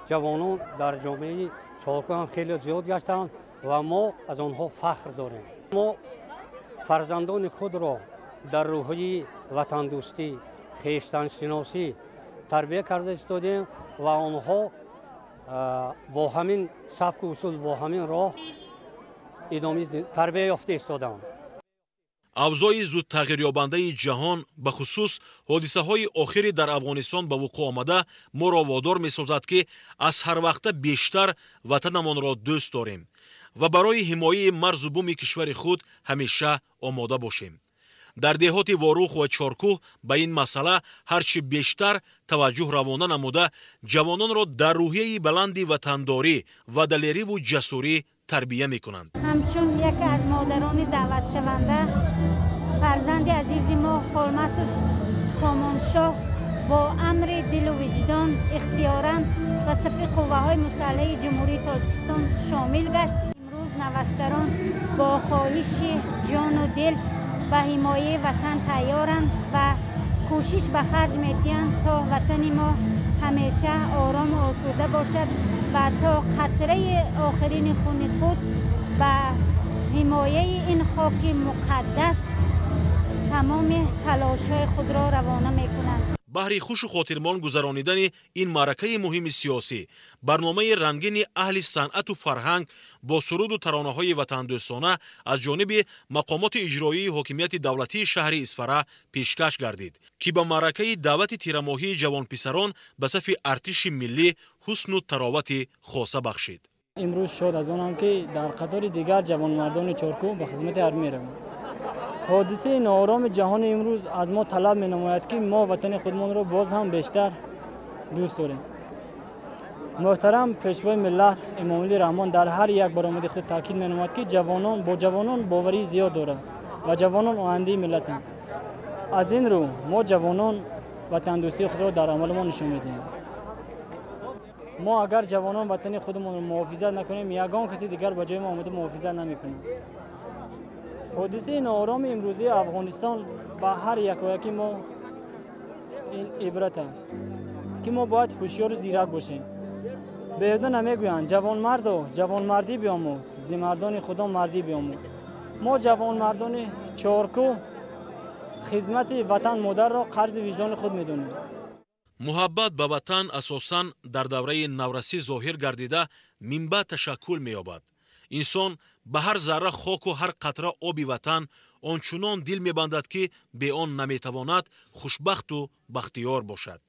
ҷавонон, дар ҷомеаи Чоркӯҳ ҳам хеле зиёд гаштанд ва мо аз онҳо фахр дорем. Мо фарзандони худро дар рӯҳияи ватандӯстӣ, хештаншиносӣ тарбия карда истодем ва онҳо бо ҳамин сабку усул, бо ҳамин роҳ идомаи тарбия ёфта истоданд. Авзои зудтағйирёбандаи ҷаҳон, бахусус ҳодисаҳои охири дар Афғонистон ба вуқӯъ омада, моро водор месозад, ки аз ҳар вақта бештар ватанамонро дӯст дорем ва барои ҳимояи марзу буми кишвари худ ҳамеша омода бошем. Дар деҳоти Ворух ва Чоркӯҳ ба ин масъала ҳарчи бештар таваҷҷӯҳ равона намуда, ҷавононро дар рӯҳияи баланди ватандорӣ ва далериву ҷасурӣ тарбия мекунанд. Ҳамчун яке аз модарони даъватшаванда, фарзанди азизи мо Холматов Сомоншоҳ бо амри дилу виҷдон ихтиёран ба сафи қувваҳои мусаллаҳи Ҷумҳурии Тоҷикистон шомил гашт. Имрӯз наваскарон бо хоҳиши ҷону дил ба ҳимояи ватан тайёранд ва кӯшиш ба харҷ медиҳанд, то ватани мо ҳамеша орому осуда бошад ва то қатраи охирини хуни худ ба ҳимояи ин хоки муқаддас тамоми талошҳои худро равона мекунанд. Баҳри хушу хотирмон гузаронидани ин маъракаи муҳими сиёсӣ, барномаи рангини аҳли санъату фарҳанг бо суруду таронаҳои ватандӯстона аз ҷониби мақомоти иҷроии ҳокимияти давлатии шаҳри Исфара пешкаш гардид, ки ба маъракаи даъвати тирамоҳии ҷавонписарон ба сафи артиши миллӣ ҳусну таровати хоса бахшид. Имрӯз шод аз онам, ки дар қатори дигар ҷавонмардони Чоркӯҳ ба хизмати ҳарбӣ меравем. Ҳодисаи ноороми ҷаҳони имрӯз аз мо талаб менамояд, ки мо ватани худмонро боз ҳам бештар дӯст дорем. Муҳтарам Пешвои миллат Эмомалӣ Раҳмон дар ҳар як баромади худ таъкид менамояд, ки ҷавонон бо ҷавонон боварии зиёд дорад ва ҷавонон ояндаи миллатанд. Аз ин рӯ мо ҷавонон ватандӯстии худро дар амали мо нишон медиҳем. Мо агар ҷавонон ватани худамонро муҳофизат накунем, ягон каси дигар ба ҷои мо омада муҳофизат намекунад. Ҳодисаи ноороми имрӯзии Афғонистон ба ҳар якояки мо ин ибрат аст, ки мо бояд ҳушёру зирак бошем. Беҳуда намегӯянд: ҷавонмардо, ҷавонмардӣ биомӯз, зи мардони худо мардӣ биомӯз. Мо ҷавонмардони Чоркӯҳ хизмати ватан модарро қарзи виҷдони худ медонем. Муҳаббат ба ватан асосан дар давраи наврасӣ зоҳир гардида, минбаъд ташаккул меёбад. Инсон ба ҳар зарра хоку ҳар қатра оби ватан ончунон дил мебандад, ки бе он наметавонад хушбахту бахтиёр бошад.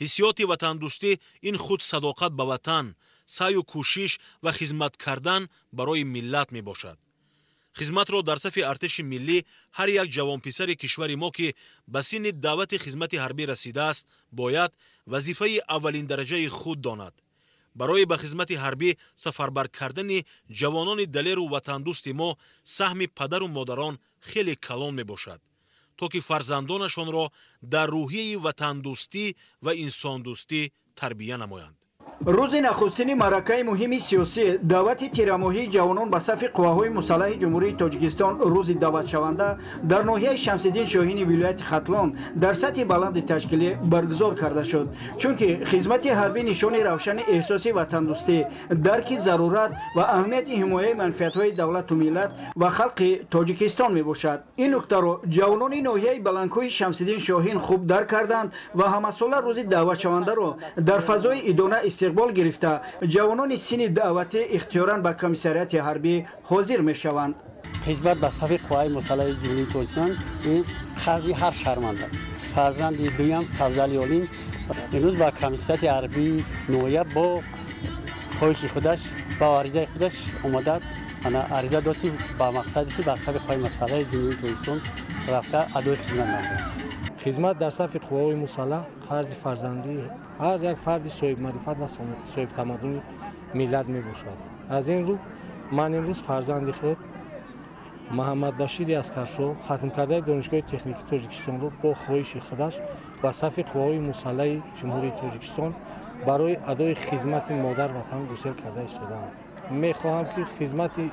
Ҳиссиёти ватандӯстӣ ин худ садоқат ба ватан, саъю кӯшиш ва хизмат кардан барои миллат мебошад. Хизматро дар сафи артиши миллӣ ҳар як ҷавонписари кишвари мо, ки ба синни даъвати хизмати ҳарбӣ расидааст, бояд вазифаи аввалиндараҷаи худ донад. Барои ба хизмати ҳарбӣ сафарбар кардани ҷавонони далеру ватандӯсти мо саҳми падару модарон хеле калон мебошад, то ки фарзандонашонро дар рӯҳияи ватандӯстӣ ва инсондӯстӣ тарбия намоянд. Рӯзи нахустини маъракаи муҳими сиёсӣ, даъвати тирамоҳии ҷавонон ба сафи қувваҳои мусаллаҳи Ҷумҳурии Тоҷикистон, рӯзи даъватшаванда дар ноҳияи Шамсиддин Шоҳини вилояти Хатлон дар сатҳи баланди ташкилӣ баргузор карда шуд, чунки хизмати ҳарбӣ нишони равшани эҳсоси ватандӯстӣ, дарки зарурат ва аҳамияти ҳимояи манфиатҳои давлату миллат ва халқи Тоҷикистон мебошад. Ин нуктаро ҷавонони ноҳияи баландкӯҳи Шамсиддин Шоҳин хуб дарк карданд ва ҳамасола рӯзи даъватшавандаро дар фазои идона истиқбол гирифта, ҷавонони синни даъватӣ ихтиёран ба комиссариати ҳарбӣ ҳозир мешаванд. Хизмат ба сафи қувваҳои мусаллаҳи Ҷумҳурии Тоҷикистон ин қарзи ҳар шаҳрванд. Фарзанди дуюм Сабзали Олим имрӯз ба комиссариати ҳарбии ноҳия бо хоҳиши худаш, ба аризаи худаш омада, ариза дод, ки ба мақсаде ки ба сафи қувваҳои мусаллаҳи Ҷумҳурии Тоҷикистон рафта адои хизмат намояд. Хизмат дар сафи қувваҳои мусаллаҳ қарзи фарзандии ҳар як фарди соҳибмаърифат ва соҳибтамаддуни миллат мебошад. Аз ин рӯ ман имрӯз фарзанди худ Муҳаммадбашири Аскаршоҳ, хатмкардаи Донишгоҳи техникии Тоҷикистонро бо хоҳиши худаш ба сафи қувваҳои мусаллаҳи Ҷумҳурии Тоҷикистон барои адои хизмати модар ватан гусел карда истодаам. Мехоҳам, ки хизмати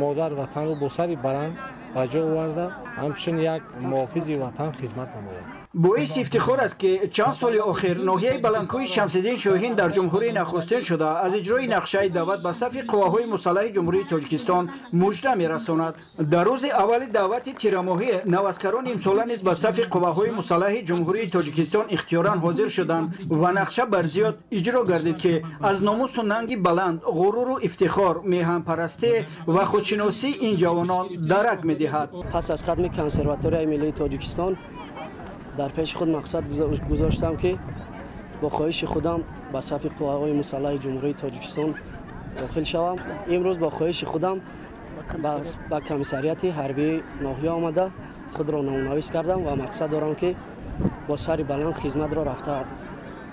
модар ватанро бо сари баланд ба ҷо оварда, ҳамчун як муҳофизи ватан хизмат намояд. Боиси ифтихор аст, ки чанд соли охир ноҳияи Баландкӯҳи Шамсиддин Шоҳин дар ҷумҳурӣ нахустин шуда аз иҷрои нақшаи даъват ба сафи қувваҳои мусаллаҳи Ҷумҳурии Тоҷикистон мужда мерасонад. Дар рӯзи аввали даъвати тирамоҳӣ наваскарони имсола низ ба сафи қувваҳои мусаллаҳи Ҷумҳурии Тоҷикистон ихтиёран ҳозир шуданд ва нақша бар зиёд иҷро гардид, ки аз номусу нанги баланд, ғуруру ифтихор, меҳанпарастӣ ва худшиносии ин ҷавонон дарак медиҳад. Пас аз хатми Консерваторияи миллии Тоҷикистон дар пеши худ мақсад гузоштам, ки бо хоҳиши худам ба сафи қувваҳои мусаллаҳи Ҷумҳурии Тоҷикистон дохил шавам. Имрӯз бо хоҳиши худам ба комиссариати ҳарбии ноҳия омада худро номнавис кардам ва мақсад дорам, ки бо сари баланд хизматро рафта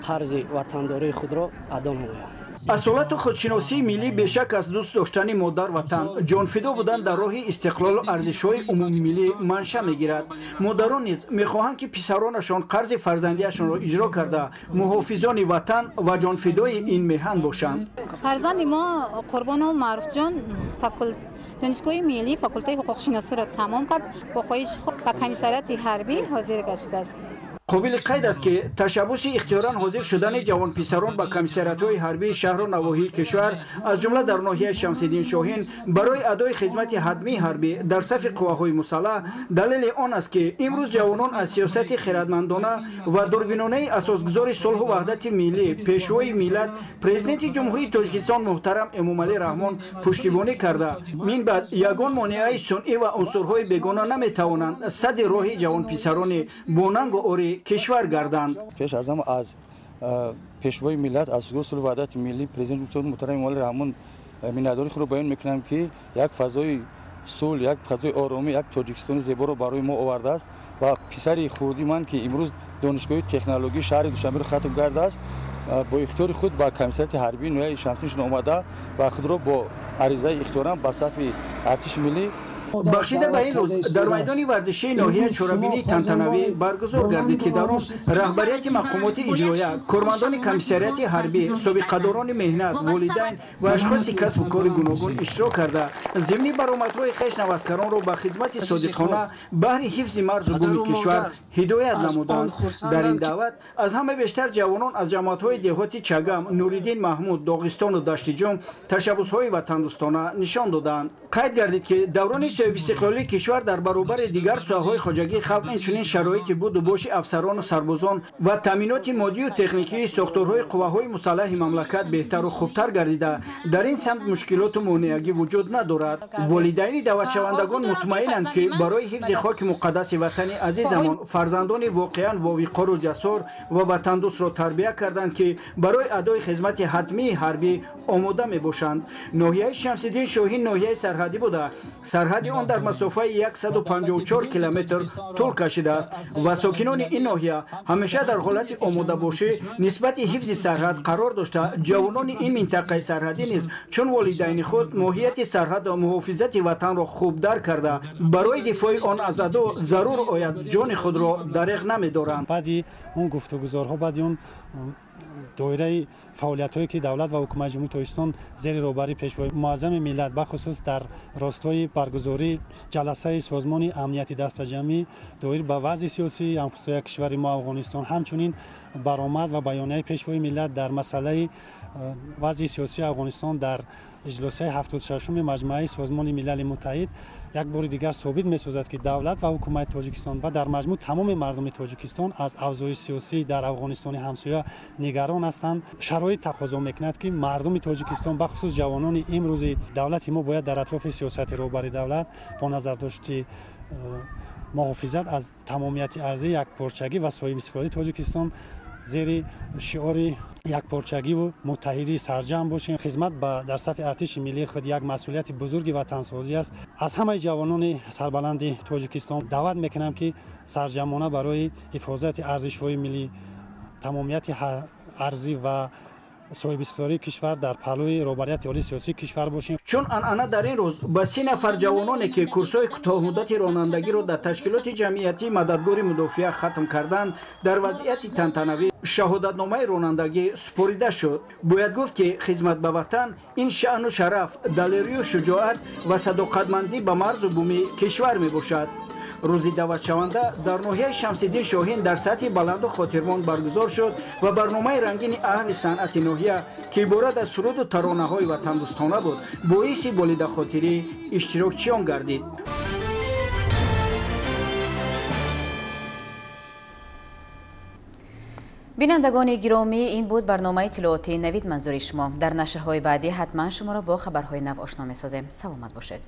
қарзи ватандории худро адо намоям. Асолату худшиносии миллӣ бешак аз дӯст доштани модар ватан, ҷонфидо будан дар роҳи истиқлолу арзишҳои умумимиллӣ манша мегирад. Модарон низ мехоҳанд, ки писаронашон қарзи фарзандиашонро иҷро карда, муҳофизони ватан ва ҷонфидои ин меҳан бошанд. Фарзанди мо Қурбонов Маъруфҷон Донишгоҳи миллӣ факултаи ҳуқуқшиносиро тамом кард, бо хоҳиши худ ба комиссариати ҳарбӣ ҳозир гаштааст. Қобили қайд аст, ки ташаббуси ихтиёран ҳозир шудани ҷавонписарон ба комиссариатҳои ҳарбии шаҳру навоҳии кишвар, аз ҷумла дар ноҳияи Шамсиддин Шоҳин, барои адои хизмати ҳатмии ҳарбӣ дар сафи қувваҳои мусаллаҳ далели он аст, ки имрӯз ҷавонон аз сиёсати хиратмандона ва дурбинонаи асосгузори сулҳу ваҳдати миллӣ, Пешвои миллат, Президенти Ҷумҳурии Тоҷикистон муҳтарам Эмомалӣ Раҳмон пуштибонӣ карда, мин баъд ягон монеаи сунъӣ ва унсурҳои бегона наметавонанд садди роҳи ҷавонписарони бонангу ори кишвар гарданд. Пеш аз ҳама аз Пешвои миллат, асосгузори сулҳу ваҳдати миллӣ, Президенти муҳтарам Эмомалӣ Раҳмон миннатдории худро баён мекунам, ки як фазои сулҳ, як фазои оромӣ, як Тоҷикистони зеборо барои мо овардааст ва писари хурди ман, ки имрӯз Донишгоҳи технологии шаҳри Душанберо хатм кардааст, бо ихтиёри худ ба комиссариати ҳарбии ноҳияи Шамсиддин омада ва худро бо аризаи ихтиёран ба сафи артиши миллӣ. Бахшида ба ин рӯз дар майдони варзишии ноҳия чорабинии тантанавӣ баргузор гардид, ки дар он раҳбарияти мақомоти иҷроя, кормандони комиссариати ҳарбӣ, собиқадорони меҳнат, волидайн ва ашхоси касбу кори гуногун иштирок карда, зимни баромадҳои хеш наваскаронро ба хизмати содиқона баҳри ҳифзи марзу буми кишвар ҳидоят намуданд. Дар ин даъват аз ҳама бештар ҷавонон аз ҷамоатҳои деҳоти Чагам, Нуриддин Маҳмуд, Доғистону Даштиҷум ташаббусҳои ватандӯстона нишон доданд. Қайд гардид, ки даврони соҳибистиқлолии кишвар дар баробари дигар соҳаҳои хоҷагии халқ инчунин шароити буду боши афсарону сарбозон ва таъминоти моддию техникии сохторҳои қувваҳои мусаллаҳи мамлакат беҳтару хубтар гардида, дар ин самт мушкилоту монеагӣ вуҷуд надорад. Волидайни даъватшавандагон мутмаинанд, ки барои ҳифзи хоки муқаддаси ватани азизамон фарзандони воқеан вовиқору ҷасор ва ватандӯстро тарбия карданд, ки барои адои хизмати ҳатмии ҳарбӣ омода мебошанд. Ноҳияи Шамсиддин Шоҳин ноҳияи сарҳадӣ буда, сарҳади он дар масофаи 154 километр тӯл кашидааст ва сокинони ин ноҳия ҳамеша дар ҳолати омодабошӣ нисбати ҳифзи сарҳад қарор дошта, ҷавонони ин минтақаи сарҳадӣ низ чун волидайни худ моҳияти сарҳад ва муҳофизати ватанро хуб дарк карда, барои дифои он аз адо зарур ояд ҷони худро дареғ намедоранд. Баъди он гуфтугузорҳо, баъди он доираи фаъолиятҳое, ки давлат ва ҳукумати Ҷумҳурии Тоҷикистон зери роҳбарии Пешвои муаззами миллат, бахусус дар ростои баргузории ҷаласаи Созмони амнияти дастаҷамъӣ доир ба вазъи сиёсии ҳамсоя кишвари мо Афғонистон, ҳамчунин баромад ва баёнияи Пешвои миллат дар масъалаи вазъи сиёсии Афғонистон дар иҷлосияи 76-уми Маҷмӯаи Созмони Милали Муттаҳид як бори дигар собит месозад, ки давлат ва ҳукумати Тоҷикистон ва дар маҷмӯъ тамоми мардуми Тоҷикистон аз авзои сиёсӣ дар Афғонистони ҳамсоя нигарон ҳастанд. Шароит тақозо мекунад, ки мардуми Тоҷикистон, бахусус ҷавонони имрӯзи давлати мо, бояд дар атрофи сиёсати роҳбари давлат бо назардошти муҳофизат аз тамомияти арзии якпорчагӣ ва соҳибистиқлолии Тоҷикистон Зери шиори якпорчагиву муттаҳидӣ сарҷамъ бошем. Хизмат дар сафи артиши миллии худ як масъулияти бузурги ватансозӣ аст. Аз ҳамаи ҷавонони сарбаланди Тоҷикистон даъват мекунам, ки сарҷамъона барои ҳифозати арзишҳои миллӣ, тамомияти арзӣ ва соҳибистиқлолии кишвар дар паҳлӯи роҳбарияти олии сиёсии кишвар бошем. Чун анъана дар ин рӯз ба 30 нафар ҷавононе, ки курсҳои кӯтоҳмуддати ронандагиро дар ташкилоти ҷамъиятии мададгори мудофиа хатм карданд, дар вазъияти тантанавӣ шаҳодатномаи ронандагӣ супорида шуд. Бояд гуфт, ки хизмат ба ватан ин шаъну шараф, далерию шуҷоат ва садоқатмандӣ ба марзу буми кишвар мебошад. Рӯзи даъватшаванда дар ноҳияи Шамсиддин Шоҳин дар сатҳи баланду хотирмон баргузор шуд ва барномаи рангини аҳли санъати ноҳия, ки иборат аз суруду таронаҳои ватандӯстона буд, боиси болидахотирии иштирокчиён гардид. Бинандагони гиромӣ, ин буд барномаи иттилоотии Навид манзури шумо. Дар нашрҳои баъдӣ ҳатман шуморо бо хабарҳои нав ошно месозем. Саломат бошед.